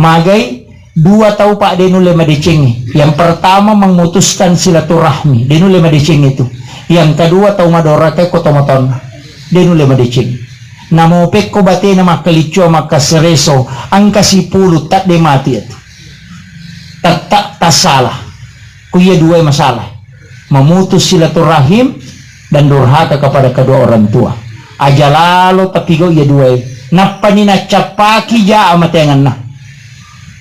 Magai dua tau pa de nulle madecengi. Yang pertama memutuskan silaturahmi, de nulle madeceng itu. Yang kedua tau madoraka ko tomatonna. De nulle madeceng. Namo pekko batena makkalicua makkasereso, angka sipulu tadde mati itu. Tetta tassalah. Ku iya dua masalah. Memutus silaturahim dan durhaka kepada kedua orang tua. Aja lalo tapigau iya dua. Nappani nacappaki ja amateanganna.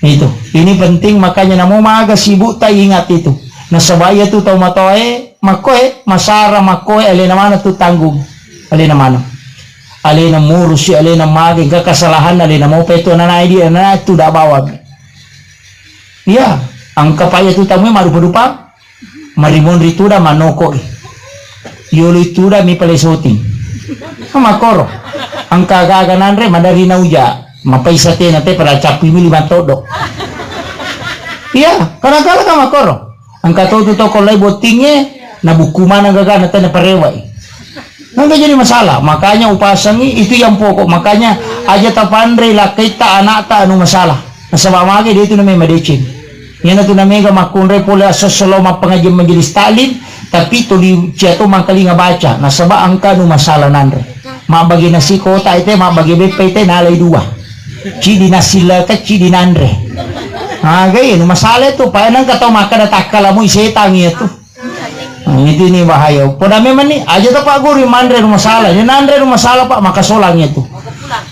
Itu. Ini penting makanya namo maga sibuk ta ingat itu. Nasaba iya tu tau matoae makkoe masara makkoe alena mana tu tanggung. Alena mana. Alena murusi alena mage engka kesalahan alena mau petu anak dia anak tu dak bawa. Iya, angka pa iya tu tamu marupa-rupa. Marimonri tuda manoko'i. Yoloi tuda mi pale soting. Makkoro. Angka gaga nanre madari nauja. Mapaisa tena te pada cappi mi lima todo. Iya, kadang-kadang kan makkoro. Angka to tu toko lai bottingnge, na bukku mana gaga na tena parewai. Nanti jadi masalah. Makanya upasangi itu yang pokok. Makanya aja tapanre lakkaita anakta anu masalah. Nasaba mage dia itu namanya madeceng. Iyanatu namega makkunrai pole assossolo mappangajian majelis taklim, tapi tuli cia to mangkalinga baca, nasaba engka nu masalah nanre. Mabbage nasi kota ite, mabbage beppa ite, nalai dua. Cidi nasi laka, cidi nanre. Aga iya nu masalah itu, pa nengka tau makkada takkala mui setang iya tu. Nah, itu ini bahaya. Pada memang ni, aja to Pak Guru manre rumah salah. Ini nanre rumah salah Pak, maka solang itu.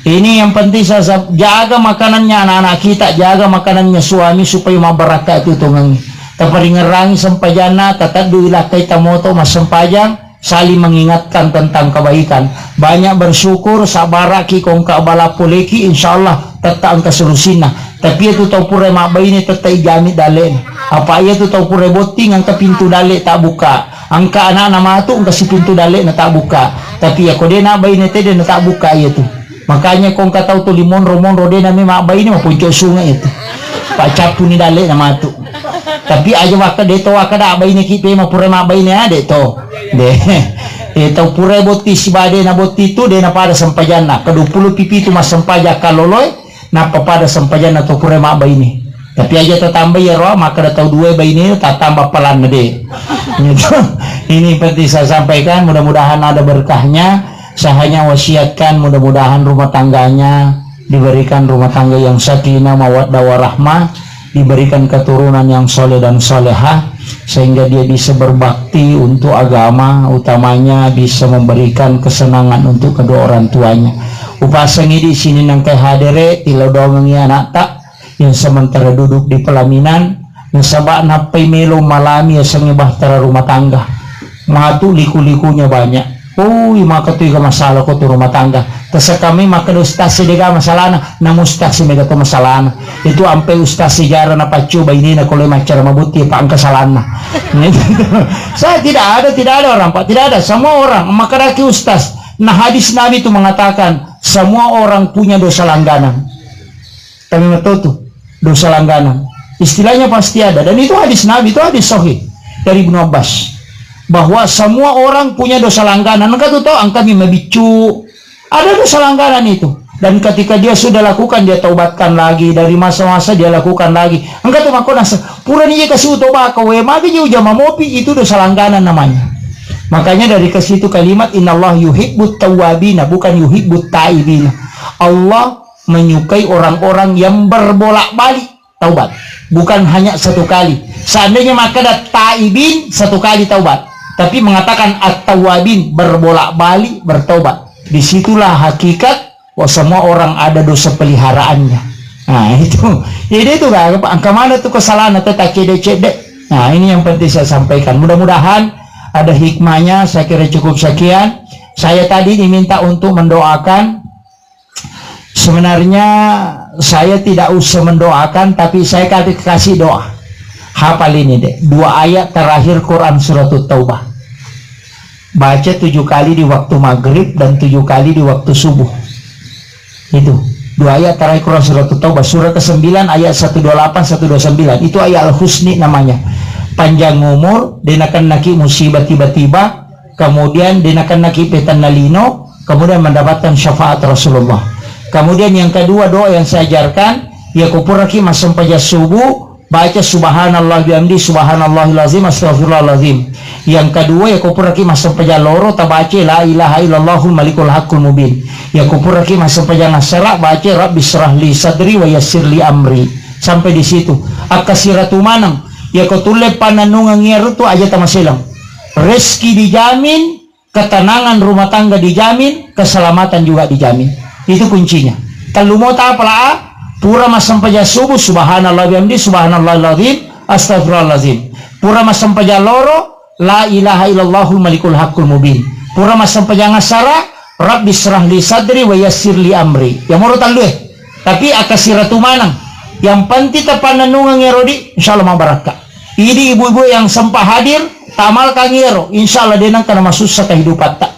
Ini yang penting saya, saya jaga makanannya anak-anak kita, jaga makanannya suami supaya mabarakka itu tongengi. Taparingerangi sempajanna, tataddu ilakai tamoto massempajang, saling mengingatkan tentang kebaikan. Banyak bersyukur, sabaraki kongka bala poleki, insya Allah tetta engka solusinna. Tapi iyatu tau pura mabbaine tetta ijami dalle'na. Apa iyatu tau pura botting engka pintu dalle tabbuka. Engka anakna matu engka si pintu dalle'na tabbuka. Tapi iyako de nabbaine tede na tabbuka iyatu. Makanya ko engka tau tuli monro-monro de name mabbaine maponco sunge iyatu. Paccappuni dalle'na matu. Tapi aja waka de to waka da baine ki pe mapura mabbaine ade to. De. E tau pura botting sibawa de na botting tu de na pada sempajanna. Kedua puluh pipitu massempajang kaloloe. Nappa pada sempajanna to pura mabbaine. Tapi aja tatambai iyaro, makkada tau dua baine tatamba palanna de. Ini penting saya sampaikan, mudah-mudahan ada berkahnya. Saya hanya wasiatkan, mudah-mudahan rumah tangganya diberikan rumah tangga yang sakinah, mawaddah, warahmah, diberikan keturunan yang soleh dan solehah, sehingga dia bisa berbakti untuk agama, utamanya bisa memberikan kesenangan untuk kedua orang tuanya. Upasengi di sini nangkai hadere, tiladongengi anakta yang sementara duduk di pelaminan, nasaba nappai melo malami yasengnge bahtera rumah tangga. Matu liku-likunya banyak. Ui, maka tu iga masalah ko tu rumah tangga. Tasekami maka ustaz si dega masalahna, namu ustaz si mega tu masalahna. Itu ampe ustaz sejarah na paccoba inena ko le maccara mabutti, Pak, engka salanna. Saya tidak ada, tidak ada orang, Pak, tidak ada. Semua orang, maka daki ustaz. Nah, hadis Nabi itu mengatakan, semua orang punya dosa langganan. Kami metotu, dosa langganan. Istilahnya pasti ada. Dan itu hadis Nabi, itu hadis sahih dari Ibnu Abbas. Bahwa semua orang punya dosa langganan. Engka tu tau, engka mi mabiccu. Ada dosa langganan itu. Dan ketika dia sudah lakukan, dia taubatkan lagi. Dari masa-masa dia lakukan lagi. Engka tu makko nasa, pura ni kasi utoba ka we, magi je ujama mopi, itu dosa langganan namanya. Makanya dari ke situ kalimat, "Innallaha yuhibbut tawwabina", bukan yuhibbut taibina. Allah menyukai orang-orang yang berbolak-balik taubat. Bukan hanya satu kali. Seandainya makkada taibin, satu kali taubat. Tapi mengatakan at-tawwabin, berbolak-balik bertaubat. Disitulah hakikat bahwa semua orang ada dosa peliharaannya. Nah, itu. Jadi itu kan, engka mana tu kesalahan atau tak cedek-cedek. Nah, ini yang penting saya sampaikan. Mudah-mudahan ada hikmahnya, saya kira cukup sekian. Saya tadi diminta untuk mendoakan. Sebenarnya saya tidak usah mendoakan, tapi saya kasih, kasih doa. Hafal ini deh, dua ayat terakhir Quran Surat Taubah. Baca tujuh kali di waktu maghrib dan tujuh kali di waktu subuh. Itu, dua ayat terakhir Quran Surat Taubah, surah kesembilan ayat seratus dua puluh delapan, seratus dua puluh sembilan. Itu ayat Al-Husni namanya. Panjang umur, de nakennaki musibah tiba-tiba, kemudian de nakennaki petanna lino, kemudian mendapatkan syafaat Rasulullah. Kemudian yang kedua, doa yang saya ajarkan, ya kupuraki massempajang subuh, baca subhanallah bihamdi, subhanallahil azim, astagfirullahalazim. Yang kedua, ya kupuraki massempajang loro, tabaca la ilaha illallahul malikul haqqul mubin. Ya kupuraki massempajang assara, baca rabbi syrahli sadri wa yassirli amri. Sampai di situ. Akkasiratu maneng. Ya ko tulle panennungeng iya rutu aja tamaselang. Rezeki dijamin, ketenangan rumah tangga dijamin, keselamatan juga dijamin. Itu kuncinya. Tellu mo tapala a, pura massempajang subuh, subhanallah bihamdi, subhanallahil azim, astagfirullahalazim. Pura massempajang loro, la ilaha illallahul malikul haqqul mubin. Pura massempajang assara, rabbi syrahli sadri wa yassirli amri. Ya moro tellue. Tapi akkasiratu maneng. Yang penting tapannennungeng ero di, insyaallah mabarakka. Idi ibu-ibu yang sempat hadir, tamalkan ero, insyaallah de nengka namasussa kehidupatta.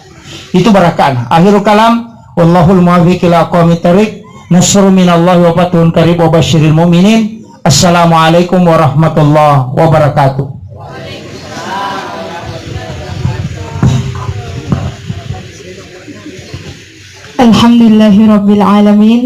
Itu barakana. Akhirul kalam, wallahul muwaffiq ila aqwamit thariq. Nasrun minallahi wa fathun qarib wa basyiril mu'minin. Assalamualaikum warahmatullahi wabarakatuh. Alhamdulillahirabbil alamin.